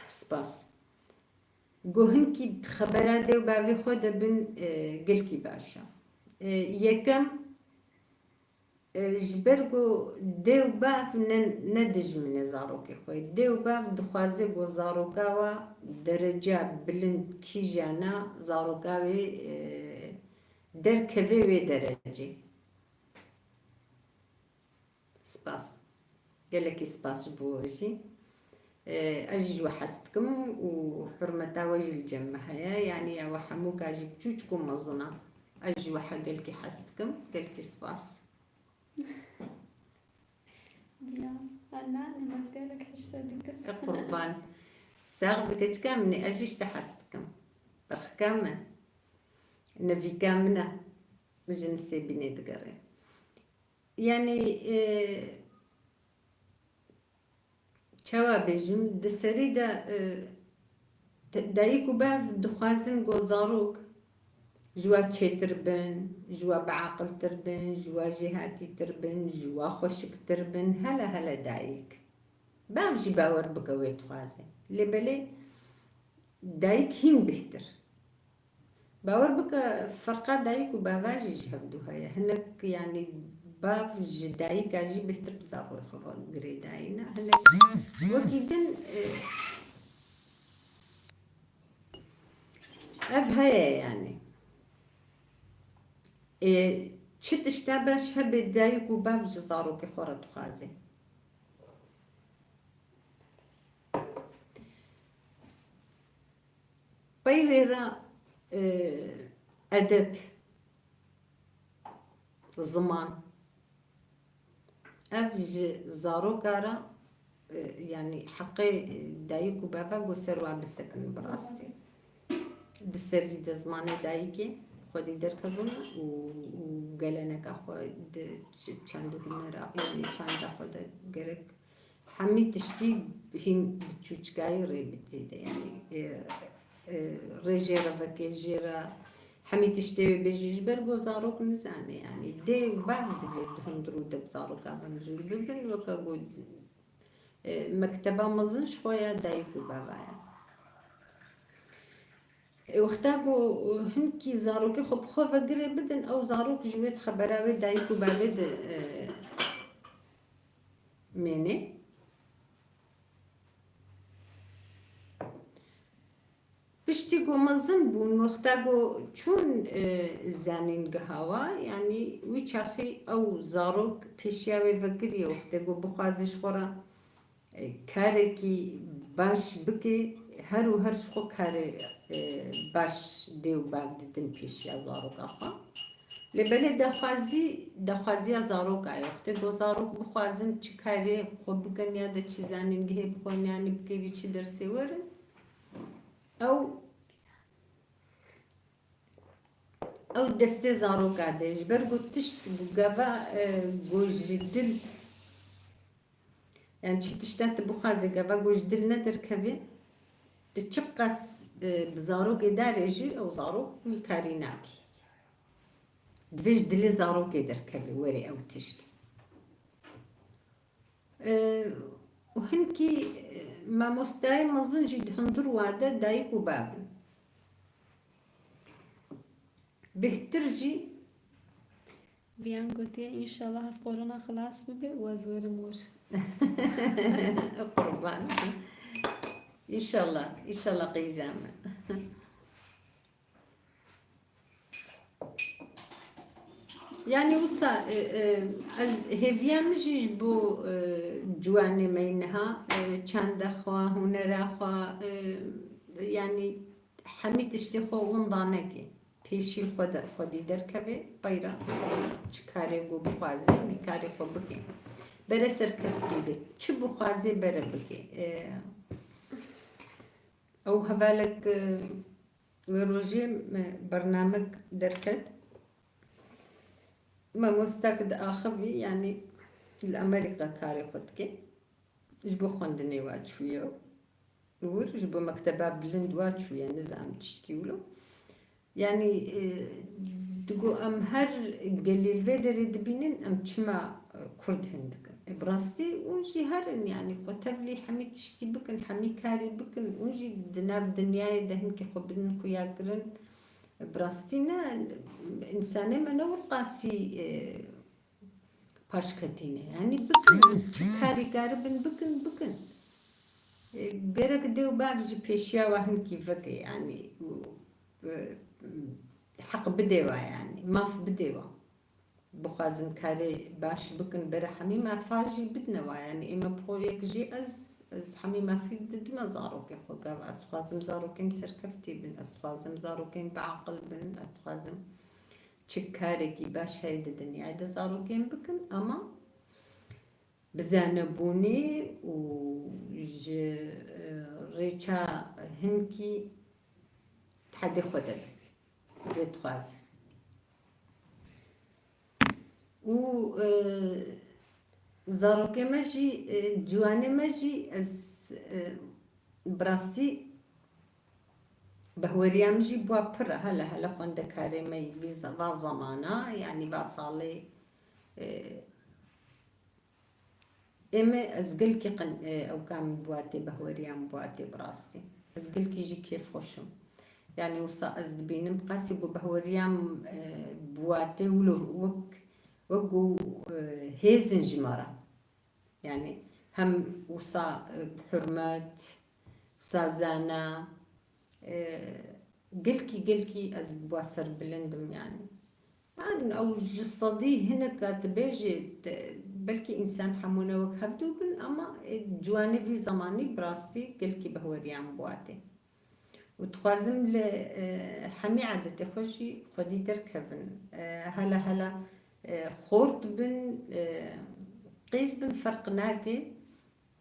Spas. Go hinkî xebera dê û bavê xwe de bin, e, gelkî baş e. E, yekem, e, ji ber ku dê û bav ne, ne dijminê zarokê xwe. Dê û bav dixwaze ku zaroka wa dereca bilind kîjana zaroka wê, e, derkeve wê derecê. Spas. Gelekî spas ji bo we jî. Ee, ez jî ji we hes dikim û hurmeta we jî li cem me heye. Yanî ew hemû ka jî biçûçik û mezin e. Ez ji we he gelkî hes dikim. Gelkî spas. Diya, Anna, ez gelek hişte dikim. E, qurban. Sax be keçika min ê, ez jî ji te hes dikim. Birxika min. Nevîka min e. Min ji Nisêbînê digere. Yanî, e, çawa bêjim, di serî de, e, te-, dayik û bav dixwazin ku zarok ji we çêtir bin, ji we biaqiltir bin, ji we jêhatîtir bin, ji we xweşiktir bin, hele hele dayik. Bav jî bawer bike wê dixwaze. Lê belê dayik hîn bêhtir. Bawer bike, ferqa dayik û bava jî ji hevdû heye. Hinek, yanî, bav ji dayika jî bêhtir bi zaroyê xwe ve girêdayî ne. Hinek wekî din, e, ev heye, yanî. E, çi tişta baş hebe dayik û bav ji zarokê xwe re dixwaze. Pey wê re, e, edeb, ziman. Ev ji zaroka re, e, yanî heqê, e, dayik û bava ku ser wa bisekinin bi rastî. Di serî de zimanê dayikê xwedî derkevin û, û geleneka xwe di ç-, çand û hunera, yanî çanda xwe de gerek Hemî tiştî hîn bi çûçikayî rê bidê de, yanî, e, e, rê jê re veke, jê re hemî tiştê wê bêjî, ji ber ku zarok nizane, yanî dê û bav divê di hundirû de bi zaroka ve mijûl bibin, weke ku, e, mekteba mezin ji xwe ya dayik û bava ye. E, wexta ku hinkî zarokê xwe bi xwe ve girê bidin, ew zarok ji wê xebera wê dayik û bavê di, e, mênê. Piştî ku mezin bûn, wexta ku çûn, e, zanîngeha wa, yanî wî çaxî ew zarok pêşiya wê vekiriye, wextê ku bixwaze ji xwe re, e, karekî baş bike, her û her ji xwe karê, e, baş dê û bav didin pêşiya zaroka xwe. Lê belê daxwazî, daxwaziya zaroka ye. Wextê ku zarok bixwazin çi karê xwe bikin ya de çi zanîngehê bixwin, yanî bikevî çi dersê werin, ew, ew destê zaroka de. Ji ber ku tişt ku gava, e, ku ji dil, yanî çi tişta tu bixwazê gava ku ji dil nederkeve, tu çiqas, e, bi zarokê darêjî, ew zarok wî karî nake. Divê ji dilê zarokê derkeve, were ew tişt. E, û hinkî, e, mamostayê mezin jî di hundir wa de dayik û bav in. Bêhtir jî. Viyan gotiye, înşallah ev korona xilas bibe û ez werim wir. Qurban. Înşallah, înşallah qeyza min. Yanî wisa, e, e, ez hêviya min jî ji bo, e, ciwanê me yî niha, e, çanda xwe, hunera xwe, e, yanî hemî tiştê xwe winda neke. Pêşî li xwe de, xwedî derkeve, peyra çi karê ku bixwaze, wî karê xwe bike. Bere serkeftî be. Çi bixwaze bere bike. E, ew hevalek, e, Wê rojê me bernamek derket. Mamostak diaxivî, yanî li Amerîka karê xwe dike. Ji bo xwendinê wa çûye wir, ji bo mekteba bilind wa çûye, nizam tiştkî wilo. Yanî, e, digo em her gelê li vê derê dibînin, em çima, e, Kurd hin dikin? E, bi rastî hûn jî herin, yanî xwe tevlî hemî tiştî bikin, hemî karî bikin, hûn jî di nav dinyayê de hinkê xwe bidin xuyakirin. E, bi rastî ne, însanê me ne wir qasî, e, paşketî ne. Yanî bikin, çi karî karibin bikin, bikin. E, gerek dê û bav jî pêşiya wa hinkî veke, yanî, û, e, heq bidê wa, yanî, maf bidê wa. Bixwazin karê baş bikin, bere hemî mafa jî bidine wa. Yanî, ê me bi xwe yek jî ez, ez hemî mafî didime zarokê xwe. Gav ez dixwazim zarokên serkeftî bin, ez dixwazim zarokên biaqil bin, ez dixwazim çi karekî baş heye di dinyayê de zarokên bikin, ama bi zanebûnê û ji, e, rêça hinkî tehedê xwe de bin. Vê dixwazin. Û, e, zarokê me jî, e, ciwanê me jî ez, e, bi rastî behweriya min jî bûa pir e, hele hele xwendekarê me vî ze-, va zamana, yanî va salê, e, ê me ez gelkî qin-, e, ewka min bûa tê, behweriya min bûa tê bi rastî. Ez gelkî jî kêfxweş im. Yanî wisa ez dibînim, qasî ku behweriya min, e, bûa tê wilo wek, wek ku, e, hêzin ji me re. Yanî hem wisa, e, bi hurmet, wisa zana, e, gelkî, gelkî ez bi wa serbilind im yanî. Yan ew ji sedî hineka tu bêjî, te, belkî însan hemû ne wek hevdû bin, ama, e, ciwanê vî zemanî bi rastî gelkî behweriya min bûa tê. Û dixwazim li, e, hemî edetê xwe jî xwedî derkevin. E, hela hela, e, xort bin, e, qîz bin ferq nake.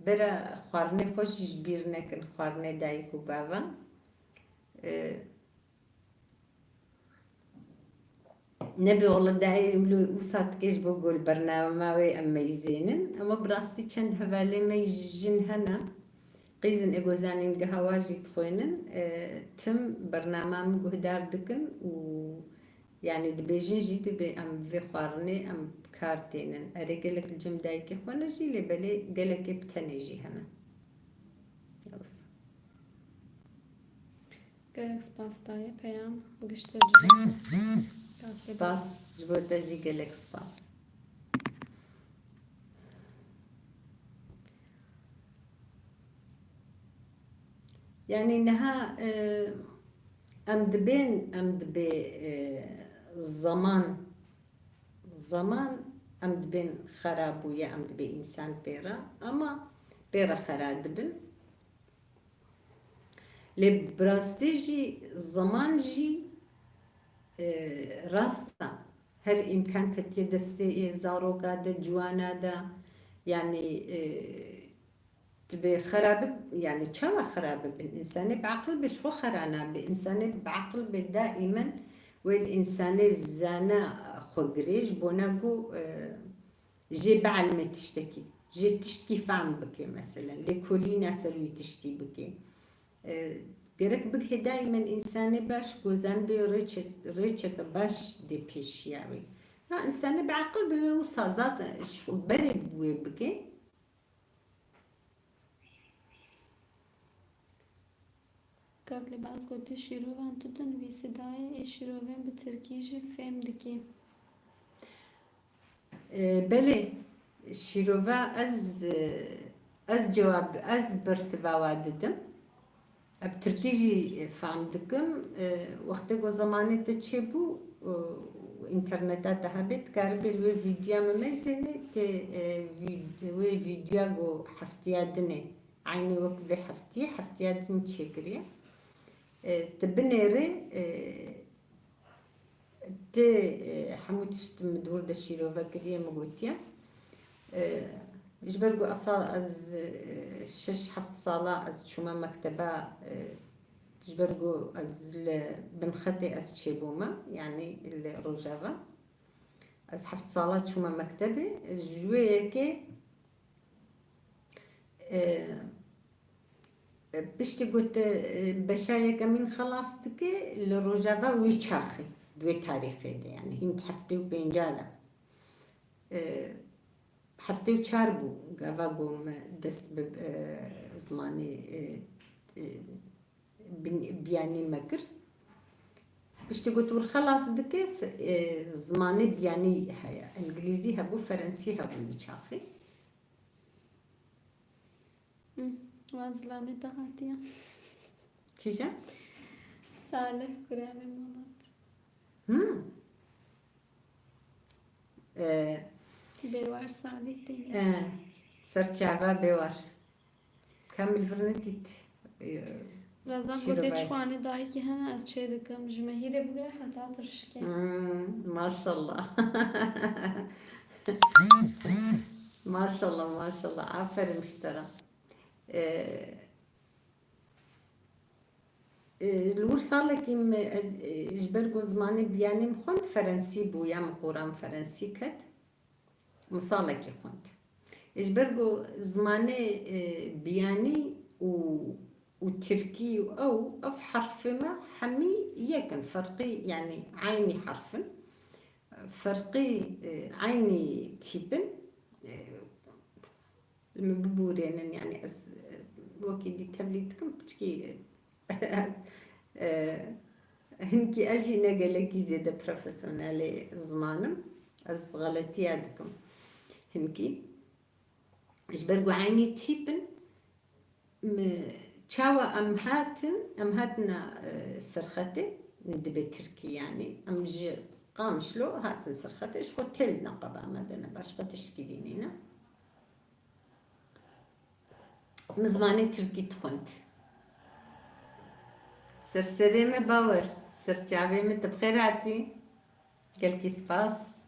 Bira xwarinê xwe jî ji bîr nekin, xwarinê dayik û bavan. E, Nebê wele dayê wilo wisa dike ji bo ku li bernama wê em meyzênin. Ema bi rastî çend hevalê me jin hene. Qîzin ê ku zanîngeha wa jî dixwênin. E, tim bernama min guhdar dikin û yanî dibêjin jî dibê em vê xwarinê em bi kar tênin. Erê gelek li cem dayikê xwe ne jî lê belê gelekê bi tenê jî hene. Wisa. Gelek spas dayê, peyam giştir ji bo te. Spas, ji bo te jî gelek spas. Yanî niha, e, em dibên, em dibê, e, zeman, zeman em dibên xera bûye, em dibê însan pê re, ama pê re xera dibin. Lê bi rastî jî zeman jî, e, rast e. Her îmkan ketiye destê ê zaroka de, ciwana de. Yanî, e, tu bê xera bib-, yanî çawa xera bibin? Însanê bi aqil bê, ji xwe xera nabe. Însanê bi aqil bê daîmen wê li însanê zana xwe girê, ji bona ku, e, jê bielmê tiştekî, jê tiştkî fehm bike, meselen, lêkolîna ser wî tiştî bike. E, gerek bigihê daîmen însanê baş ku zanibê rêçe-, rêçeke baş dê pêşiya wê. Ha, însanê bi aqil be wê wisa zaten ji berê wê bike. Kak Libas gotî, şîrovan tu dinivîsî dayê, ê şîrovên bi tirkî jî fêm dikî? E, belê, şîrova ez, e, ez cewab, ez bersiva wa didim. Ez bi tirkî jî, e, fam dikim. E, wextê ku zemanê te çêbû, e, înterneta te hebê, dikaribê li wê vîdyoya min meyzênê, tê, e, vî-, wê vîdyoya ku heftiya dinê, eynî wek vê heftiyê, heftiya din çêkiriye. E, tu binêrê, e, tu, e, hemû tişt min di wir de şîrove kiriye, min gotiye. E, ji ber ku esa ez, e, şeş heft sala ez çûme mekteba, e, ji ber ku ez li Binxetê ez çêbûme, yanî li Rojava. Ez heft sala çûme mektebê, ji wê yekê, E, e, piştî ku tu, e, beşa yekemîn xelas dike, li rojeva wî çaxê, di wê tarîxê de, yani hîn di heftê û pênca de. E, heftê û çar bû, gava ku me dest bi, e, zimanê, e, e, bin-, biyanî me kir. Piştî ku tu wir xelas dike, s-, e, zimanê biyanî heye. Îngilîzî hebû, ferensî hebû wî çaxê. Hı, wan zilamê te hatiye. Kîjan? Salih, kurê Emîn Polat. Hı. E, Bêwar Salih Demîr. E, serçava Bêwar. Ka min li vir nedît. E, Reza, şîrovayê. Gotê çi xwanê dayikî hene, ez çê dikim. Ji me hîrê bigire heta tirşikê. Hmm, maşallah. Maşallah, maşallah. Aferin ji te re. E, e, li wir salekî min, e, e, ji ber ku zimanê biyanî min xwend, ferensî bû, ya min qoran ferensî ket. Min salekî xwend. Ji ber ku zimanê, e, biyanî û, û tirkî û ew, ev herfê me hemî yek in. Ferqî, yani eynî herf in. Ferqî, e, eynî tîp in. E, li min bibûrênin, yani ez, e, wekî dî tevlî dikim, piçkî, e, ez, e, hinkî ez jî ne gelekî zêde profesyonelê ziman im. Ez xeletiya dikim hinkî. Ji ber ku eynî tîp in, mi, çawa em hatin, em hatina, e, serxetê, dibê tirkî yani. Em ji Qamişlo hatin serxetê, ji xwe têl neqeba me de ne, başqa tiştkî dî nîne. Min zimanê tirkî dixwend. Ser serê me Bawer, ser çavê me, tu bi xêr hatî. Gelkî spas.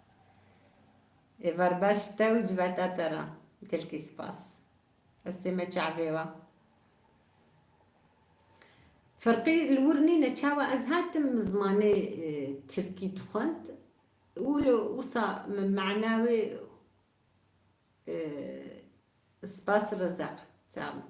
Êvar baş te û civata te re. Gelkî spas. Ez tême çavê we. Ferqî li wir nîne, çawa ez hatim zimanê, e, tirkî dixwend. Wilo wisa me mana wê, e, spas Rezaq, sağ ol.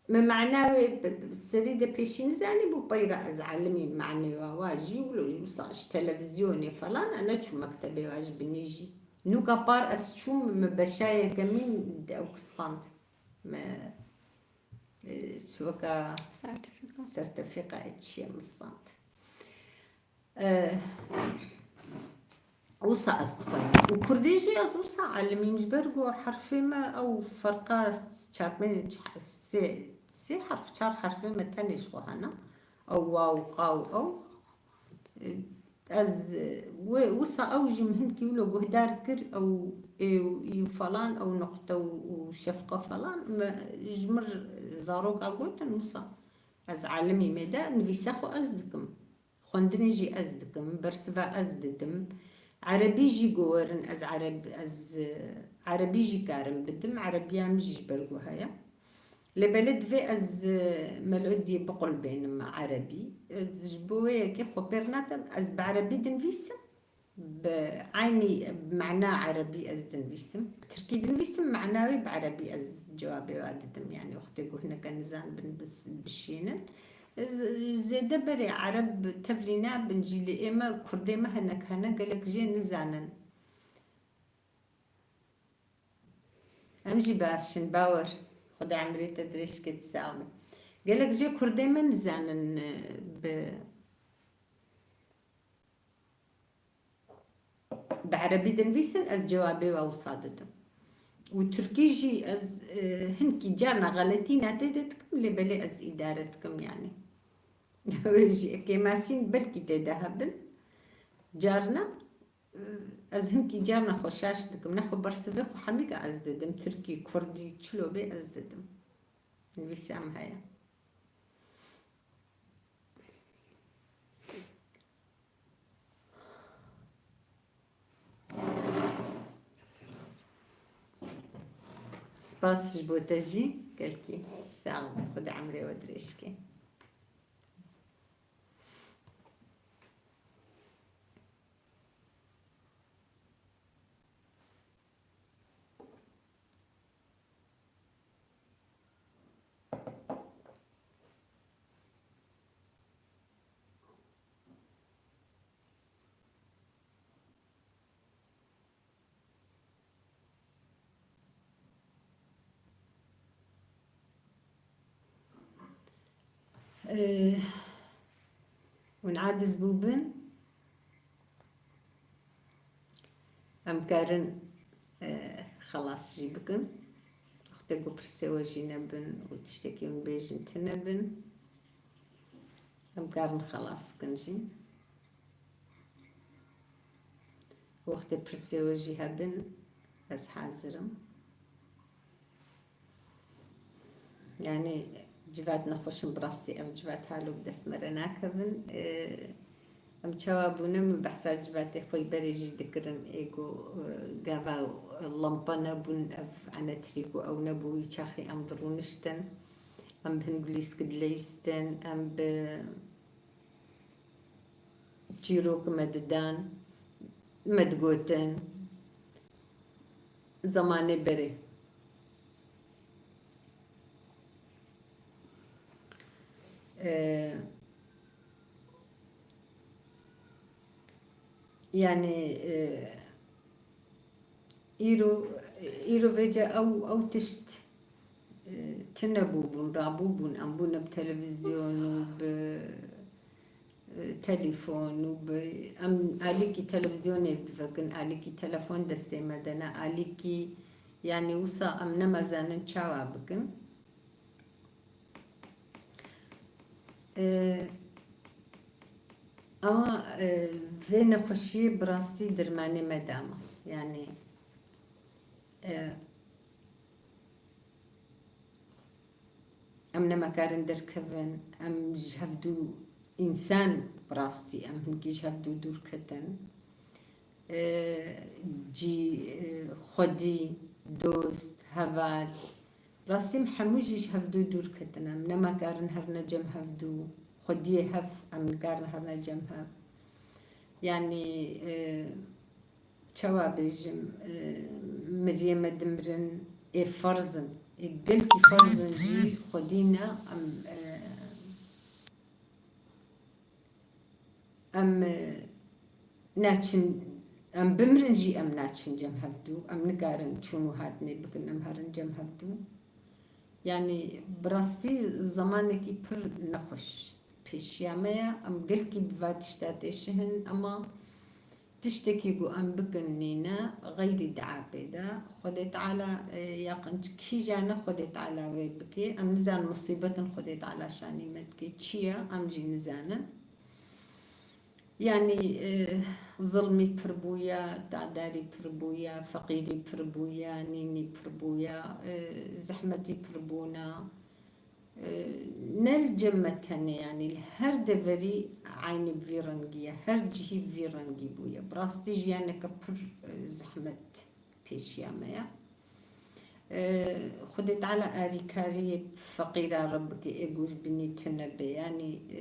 Me mana wê bi, bi serî de pêşî nizanî bû, peyra ez elimî manê wa, wa jî wilo wisa ji televîzyonê falan, e, neçûm mektebê wa ji binî jî. Nûka par ez çûm, me beşa yekemîn ew stand. Me, e, şiweka Sertîfîka. Sertîfîkayê çi ye min stand. Eh, wisa ez dixweynim. Û kurdî jî ez wisa elimîm, ji ber ku herfê me ew ferqa çarpênc, sê, sê herf, çar herfê me tenê ji xwe hene. Ew waw, qaw, ew. Ez, wê, wisa ew jî min hinkî wilo guhdar kir, ew ê û î û falan, ew nuqte û, û şefqa falan, me ji mir zaroka gotin wisa. Ez elimî me de nivîsa xwe ez dikim. Xwendinê jî ez dikim, bersiva ez didim. Erebî jî gowerin, ez ereb-, ez, e, erebî jî karim bidim. Erebiya min jî ji ber ku heye. Lê belê divê ez, e, melodiyê biqulbênim erebî. Ez ji bo wê yekê xwe pêr nadim, ez bi erebî dinivîsim. Bi eynî mana erebî ez dinivîsim. Tirkî dinivîsim, mana wê bi erebî ez cewabê wa didim. Yani wextê ku hineke nizan bin bis-, bişînin. Z-, zêde berê ereb tevlî nabin jî, lê ê me kurdê me hinek hene, gelek jê nizanin. Em jî baş in, Bawer. Xwedê emrê te dirêj ke, sax be. Gelek jê kurdê me nizanin, e, bi Bi erebî dinivîsin, ez cewabê we wisa didim. Û tirkî jî ez, e, hinkî carna xeletîna tê de dikim, lê belê ez îdare dikim, yanî. Wê jî kêmasîn belkî tê de hebin. Carna, e, ez hinkî carna xwe şaş dikim. Nexwe bersivê xwe hemîka ez didim. Tirkî, kurdî, çilo bê ez didim. Nivîsa em heye. Spas ji bo te jî, gelkî sax be, Xwedê emrê we dirêj ke. Ee, hûn aciz bûbin, em karin, e, xelas jî bikin. Wextê ku pirsê we jî nebin û tiştekî hûn bêjin tune bin, em karin xelas bikin jî. Wextê pirsê we jî hebin, ez hazir im. Yanî civat nexweş in, bi rastî ev civat halo bi dest me re nakevin. Ee, em çawa bûne, min behsa civatê xwe yî berê jî dikirin. Ê ku, e, gava lampa nebûn, ev enetrîk û ew nebû, wî çaxê em dirûniştin. Em bi hin gulîskî dileyistin, em bi çîrok me didan, me digotin, zemanê berê. Ee, yanî, e, îro, îro vêce ew, ew tişt, e, tune bûbûn, rabûbûn, em bûne bi televîzyon û bi, e, telefon û bi, em alîkî televîzyonê bivekin, alîkî telefon destê me de ne, alîkî, yanî wisa em nemazanin çawa bikin. E, ama, e, vê nexweşiyê bi rastî dermanê me dama. Yanî, e, em nema karin derkevin, em ji hevdû însan bi rastî, em hinkî ji hevdû dûr ketin. E, cî, e, xwedî, dost, heval. Rastî em hemû jî ji hevdû dûr ketin. Em nema karin herine cem hevdû. Xwediyê hev, em nikarin herine cem hev. Yanî, e, çawa bêjim, e, miriyê me dimirin, ê ferz in. Ê gelkî ferz in jî xwedî ne, em, e, em, e, naçin, em bimirin jî em naçin cem hevdû. Em nikarin çûn û hatinê bikin, em herin cem hevdû. Yanî bi rastî zemanekî pir nexweş pêşiya me ye. Em gelkî bi va tişta têşihin, ema tiştekî ku em bikin nîne, xeyrî dua pê de. Xwedê Teala, e, yaqin kîja ne Xwedê Teala wê bike. Em nizanin musîbetin Xwedê Teala şanî me dike çi ye, em jî nizanin. Yanî, e, zilmî pir bûye, tadarî pir bûye, feqîrî pir bûye, nînî pir bûye, e, zehmetî pir bûne. E, ne li cem me tenê, yanî li her deverî eynî bi vî rengî ye, her cihî bi vî rengî bûye. Bi rastî jiyaneke pir, e, zehmet pêşiya me ye. E, Xwedê Teala arîkariyê feqîra re bike, ê ku ji binî tune be. Yanî, e,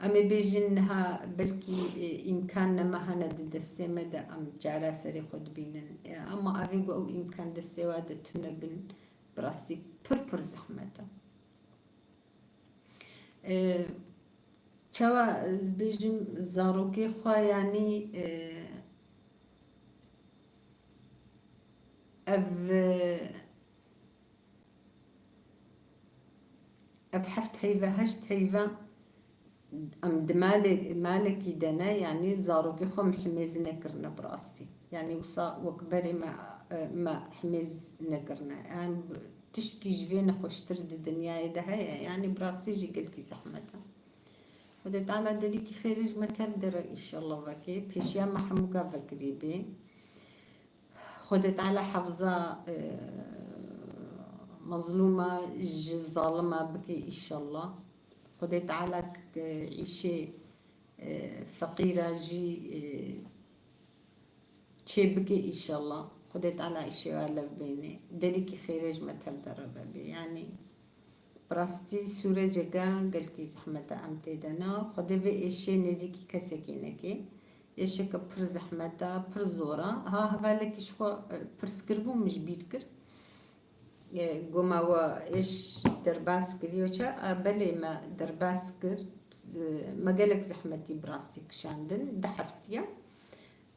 em ê bêjin niha belkî, e, îmkan nema hene di destê me de em çareserê xwe dibînin. E, ema evê ku ew îmkan destê we de tune bin, bi rastî pir pir zehmet e. E, çawa ez bêjim, zarokê xwe, yanî, e, ev, ev heft heyve, heşt heyve em di malê, malekî de ne, yanî zarokê xwe em himêz nekirine bi rastî. Yanî wisa wek berê me, me himêz nekirine. Yanî tiştkî ji vê nexweştir di dinyayê de heye? Yanî bi rastî jî gelkî zehmet e. Xwedê Teala derîkî xêrê ji me tev dere înşallah vekê. Pêşiya me hemûka vekirî bê. Xwedê Teala hefza, e, mezlûma ji zalima bike înşallah. Xwedê Teala k-, îşê, e, feqîra jî, e, çê bike înşallah. Xwedê Teala îşê wa lev bêne. Derîkî xêrê ji me tev dere vebê. Yanî bi rastî sûreceke gelkî zehmet e em tê de ne. Xwedê vê êşê nêzîkî kesekî neke. Êşeke pir zehmet e, pir zor e. Ha, hevalekî ji xwe, e, pirs kiribû, min ji bîr kir. E, goma we êş derbas kiriye çi? E, belê me derbas kir. E, me gelek zehmetî bi rastî kişandin. Du heftiye.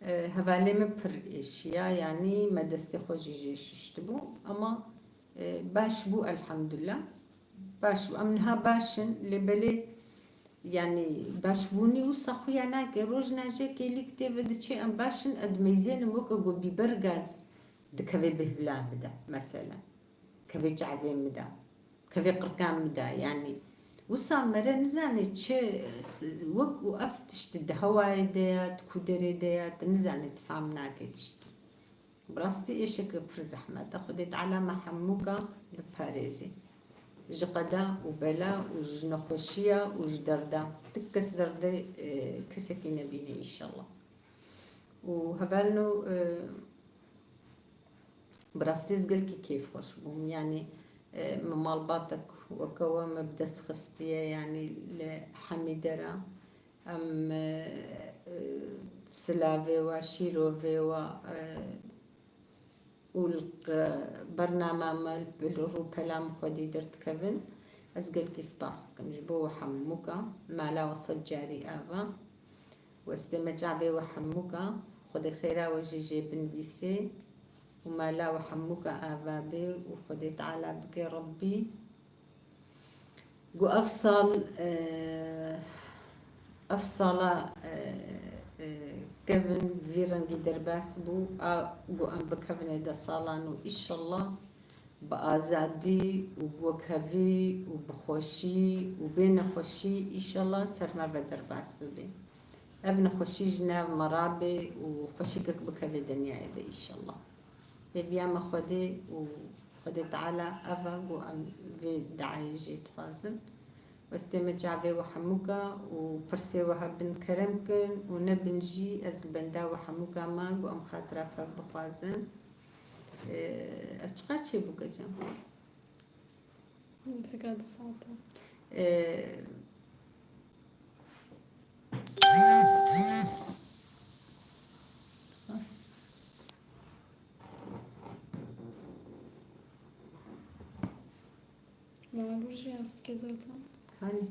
E, hevalê min pir êşiya, yanî me destê xwe jî jê şiştibû. Ema, e, baş bû, elhamdulillah. Baş, em niha baş in, lê belê, yanî, başbûnî wisa xuya nake. Rojna jê kêlîk tê ve diçe, em baş in, em dimeyzênin weke ku bîber gaz dikeve bêhvila min de, mesela. Keve çavê min de, keve qirkan min de, yanî, wisa mere nizane çi, s-, wek û ev tişt di hewayê de ya, di kuderê de ya, tu nizane, tu fam nake tiştkî. Bi rastî êşeke pir zehmet e. Xwedê Teala me hemûka biparêzê. Ji qeda û bela û ji nexweşiya û ji derda. Ti kes derdê, e, kesekî nebîne înşallah. Û hevalno, e, bi rastî ez gelkî kêfxweş bûm. Yanî, e, me malbatek weke we me bi dest xistiye, yanî li hemî dera. Em, e, e, silavê we, şîrovê we, e, û li q-, bernama me li rûpela min xwedî derdikevin. Ez gelkî spas dikim ji bo we hemûka. Mala we sed carî ava. Westê me çavê we hemûka. Xwedê xêra we jî jê binivîsê. Û mala we hemûka ava bê û Xwedê Teala bike Rebbî. Ku ev sal, e, ev sala, e, e, kevin vî rengî derbas bû, a ku em bikevine de salan û înşallah bi azadî û bi wekhevî û bi xweşî û bê nexweşî înşallah ser me ve derbas bibe. Ev nexweşî ji nav me rabe û xweşikek bikeve dinyayê de înşallah. Hêviya me Xwedê û Xwedê Teala ev e ku em vê deayê jê dixwazin. Westê me çavê we hemûka û pirsê we hebin kerem kin û nebin jî ez li benda we hemûka me ku em xatira pir bixwazin. Ee, ev çiqas çêbû keçe? Nizika du saet e. Ee, Malûr jî astike zaten. Hani?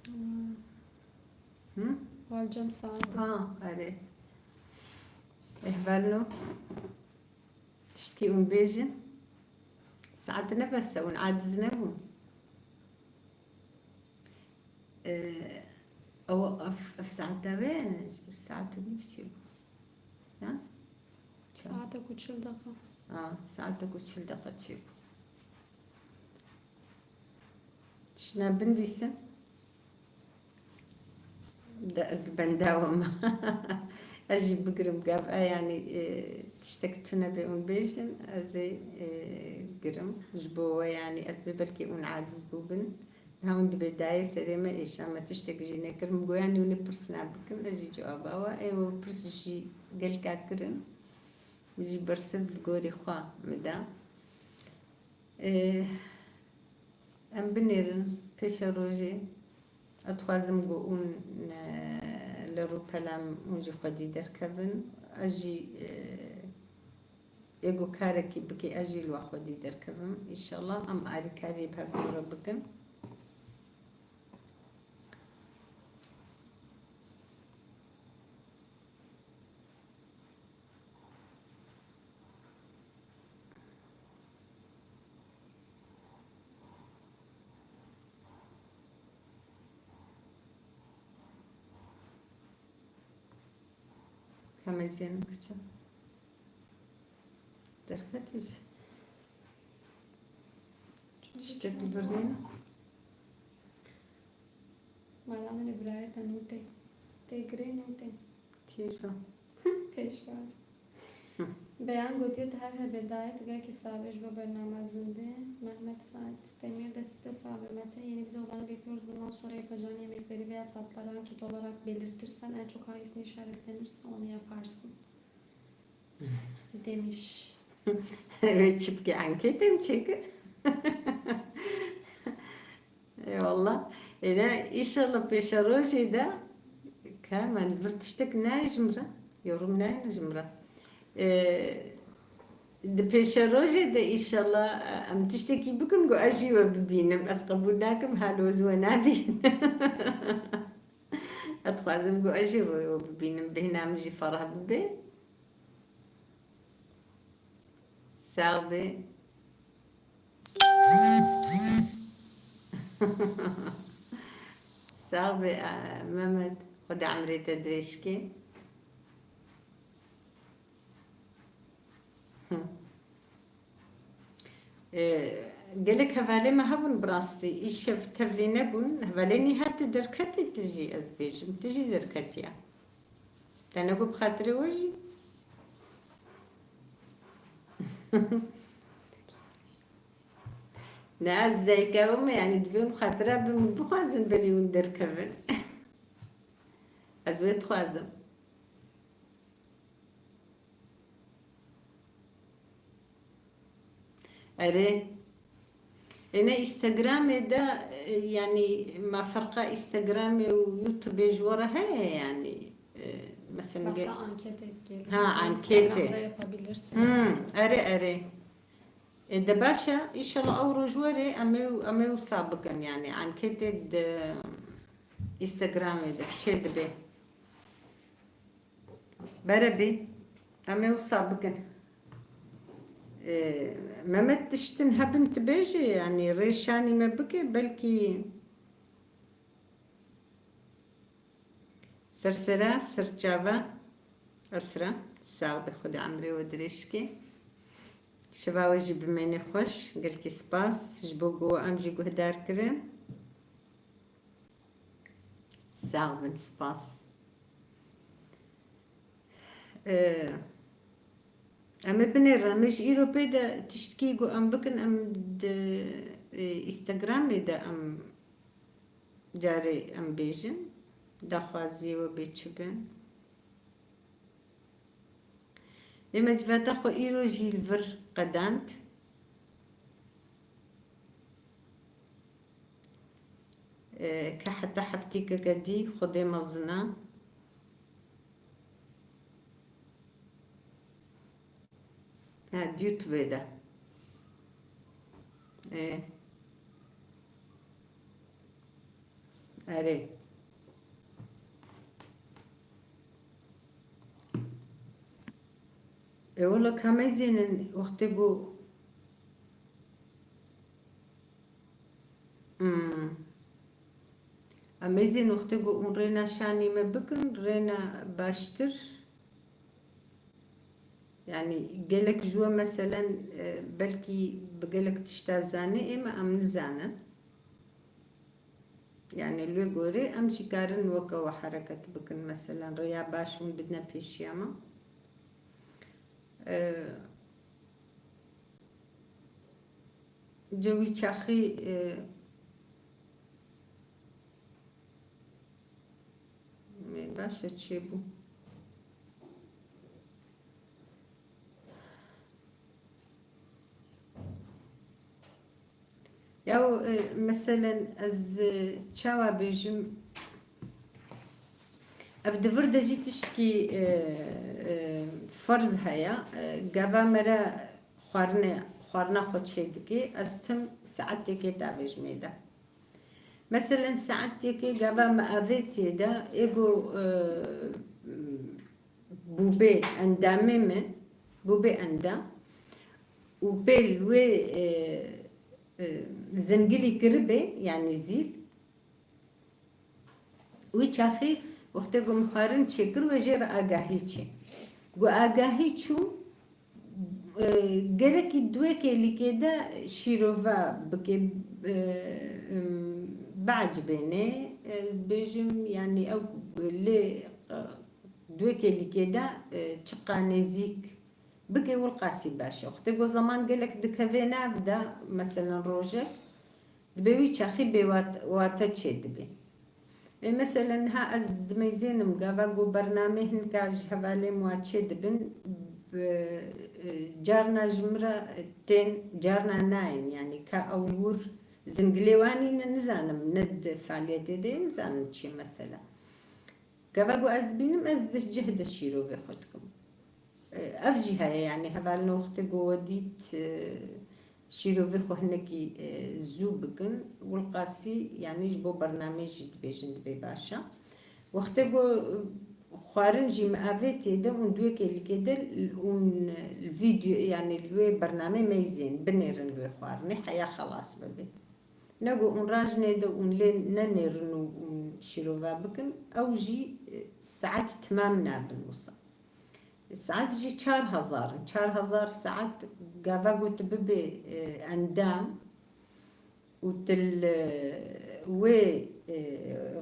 Hmm. Hı? Valcem saat. Ha, erê. Ehvalno. Tiştkî hûn bêjin. Saet ne bes e, hûn aciz nebûn. Ee, ew, ev, ev saeta wê, saet û nîv çêbû. Ya? Çend? Saetek û çil deqa. Ha, saetek û çil deqa çêbû. Tiştine binivîsin. De ez li benda we me. Ez jî bigirim gav, e, yanî, e, tiştek tune bê hûn bêjin, ez ê, e, girim. Ji bo we, yanî, ez bê belkî hûn aciz bûbin. Niha hûn dibê dayê serê me êşa me tiştek jî nekirim. Goyanî hûn ê pirsina bikin, ez jî cewaba we. Ê we pirs jî gelka kirin. Min jî bersiv li gorî xwe min da. Ê, em binêrin pêşerojê. Ez dixwazim ku hûn, e, li rûpela min hûn jî xwedî derkevin. Ez jî, e, ê ku karekî bikê, ez jî li we xwedî derkevim. Înşallah em alîkariyê bi hev re bikin. Hemezîn kiçe. Derketî jî. Tiştek li vir nîne. Mala min ê birayê te nû tê. Tê girê nû tê. Kî ji? Pêşwar. Hı. Beyan gotiye, tu her hebê dayê, tu gelkî sabe ji bo bernama zindî. Mehmet Sait Demir, destê te sabe. Mete, yeni videolarını bekliyoruz. Bundan sonra yapacağın yemekleri veya tatlıları anket olarak belirtirsen, en çok hangisine işaretlenirse onu yaparsın. Demiş. Wê çi bike, anketê mi çêkir? Eyvallah. Êne, înşallah pêşerojê de ka me li vir tiştek nayê ji min re. Yorum nayêne ji min re. Ee, di pêşerojê de înşallah, e, em tiştekî bikin ku ez jî we bibînim. Ez qebûl nakim, halo ez we nabînim. Ez dixwazim ku ez jî rûyê we bibînim, bêhna min jî fereh bibe. Sax be. Sax be, e, Mehmet. Xwedê emrê te dirêj ke. Hı. E, gelek hevalê me hebûn bi rastî. Îşev tevlî nebûn. Hevalê nîha tu derketî, tu jî ez bêjim. Tu jî derketiya. Te ne got bi xatirê we jî? Ne, ez dayika we me, yanî divê hûn xatira bi min bixwazin, berî hûn derkevin. Ez wê dixwazim. Erê. Ê ne Instagramê de, e, yanî ma ferqa Instagramê û YouTubeê ji we re heye yanî? E, mesela ge- Masa ankete dike. Ha, ankete. Instagram'da yapabilirsin. Hmm, erê, erê. E, de baş e, înşallah ew roj were, em ê, em ê wisa bikin, yanî anketê di Instagramê de çê dibe. Berebî, em ê wisa bikin. E, Mehmet, tiştin hebin tu bêjê, yanî rê şanî me bike, belkî Sersera, serçava, esra, sax be, Xwedê emrê we dirêj ke. Şeva we jî bimêne xweş, gelkî spas ji bo ku em jî guhdar kirin. Sax bin, spas. Ee, em ê binêrin, em ê ji îro pê de tiştkî ku em bikin, em di, e, Instagramê de em carê em bêjin, daxwaziyê we bê çi bin. Ê me civata xwe îro jî li vir qedand. Ee, ka heta heftîkeke dî Xwedê mezin e. Ha, di YouTube de. Ê. Erê. Ê, wela ka meyzênin wextê ku, hmm. Em meyzên wextê ku hûn rêna şanî me bikin, rêna baştir. Yanî gelek ji we meselen, e, belkî bi gelek tişta zanê, ê me em nizanin. Yanî li wê gorê em jî karin weke we hereket bikin. Meselen rêya baş hûn bidine pêşiya me. E, Cewî çaxî, e, baş e, çêbû. Ya, e, meselen, ez, e, çawa bêjim, ev di vir de jî tiştkî, e, e, ferz heye. E, gava me re xwarine, xwarina xwe çêdike, ez tim saetêkê davêjimê de. Meselen, saetêkê gava me avêtiyê de, ê ku, e, bûbê endamê me, bûbê endam û pê li wê, e, e, zingilî kiribê, yanî zîl, wî çaxî wextê ku min xwarin çêkir, we jê re agahî çê. Ku agahî çû, e, gerekî di wê kêlîkê de şîrove bike, e, em, biecibêne, e, ez dibêjim, yanî ew lê, e, di wê kêlîkê de, e, çiqa nêzîk bike, wilqasî baş e. Wextê ku zeman gelek dikeve nav de, meselen rojek, Dibê wî çaxî bê wat-, wate çêdibe. Ê, meselen, niha ez dimeyzênim, gava ku bernamê hinka ji hevalên wa çêdibin, bi, e, carna ji min re tên, carna nayên, yanî ka ew li wir zingilê wan nîne, nizanim, ne di faaliyetê de yê, nizanim çi ye mesela. Gava ku ez dibînim, ez di cih de şîrovê xwe dikim. Ev jî heye, yanî hevalino wextê ku we dît, e, şîrovê xwe hinekî, e, zû bikin, wilqasî, yanî ji bo bernameyê jî dibêjin, dibê baş e. Wextê ku, e, Xwarin jî mi avê tê de û duwekê li kê de û li vîdeo, yani li wê bernamê meyzên binêrin li wê xwarinê heya xelas bibe. Nego ûn rajnê de ûn lê nenêrin û, û şîrova bikin, ew jî, e, saet timam nabin wisa. Saet jî çar hezar in. Çar hezar saet gava got bibe, e, endam û til, e, wê, e,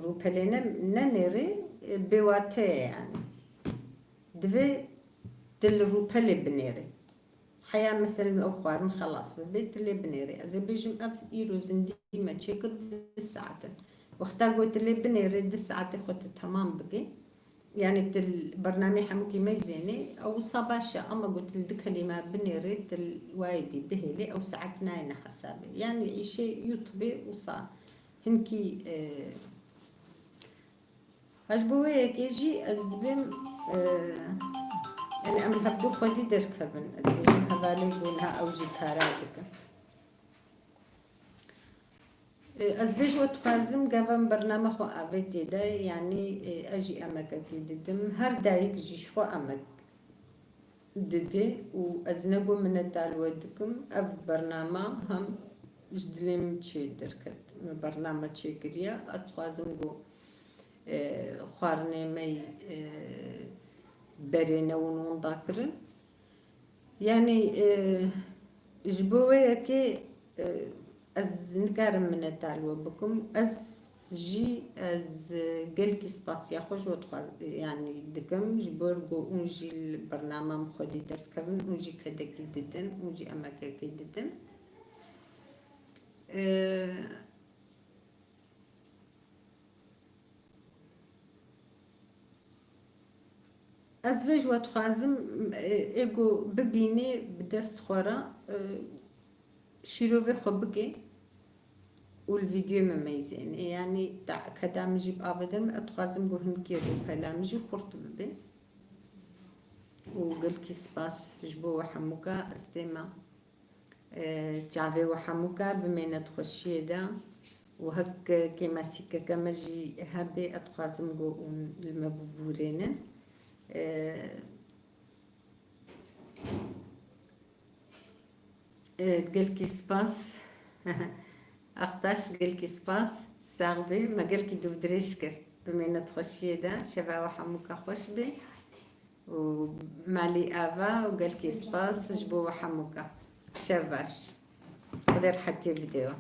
rûpelê ne-, nenêrê, e, bêwate ye yani. Divê til rûpelê binêrê. Heya meselen ew xwarin xelas bibe, tu lê binêrê. Ez ê bêjim ev îro zindî me çêkir du saet in. Wexta got tu lê binêrê du saetê xwe tu temam bike. Yani tu li bernamê hemûkî meyzênê, ew wisa baş e, ama got li du kelîme binêrê, tu li wayê dî bihêlê, ew saet nayêne hesabê. Yani îşê YouTube wisa hinkî, e, Ha, ji bo wê yekê jî ez dibêm, e, yani em li hevdu xwedî derkevin. Ez dibêjim hevalê ku niha ew jî kara dikin. E, ez vê ji we dixwazim, gava min bername xwe avêtê de, yani, e, ez jî emekekî didim. Her dayik jî ji xwe emek dide û ez ne ku mineta li we dikim, ev bernama hem ji dilê min çê derket. Me bernama çêkiriye. Ez dixwazim ku, e, xwarinê me yî, e, berê ne win winda kirin. Yani, e, ji bo wê yekê, e, ez nikarim mineta li we bikim. Ez jî, ez, e, gelkî spasiya xwe ji we dixwaz-, yani dikim, ji bo ku hûn jî li bernama min xwedî derdikevin, hûn jî kedekî didin, hûn jî emekekî didin. E, Ez vê ji we dixwazim, e, ê ku bibînê bi dest xwe re, e, şîrovê xwe bike û li vîdyoyê me meyzênê. Yani ta keda min jî bi avê de, ez dixwazim ku hinkî rûpela min jî xurt bibe. Û gelkî spas ji bo we hemûka, ez têma. E, çavê we hemûka bimêne di xweşiyê de û hek kêmasîkeke me jî hebe, ez dixwazim ku hûn li me bibûrênin. E, e, gelkî spas. Aktaş, gelkî spas. Sax bî. Me gelkî dûvdirêj kir. Bimêne di xweşiyê de. Şeva we hemûka xweş bê. û malî ava û gelkî spas ji bo we hemûka. Şev baş. Xwedê rehetiyê bide we.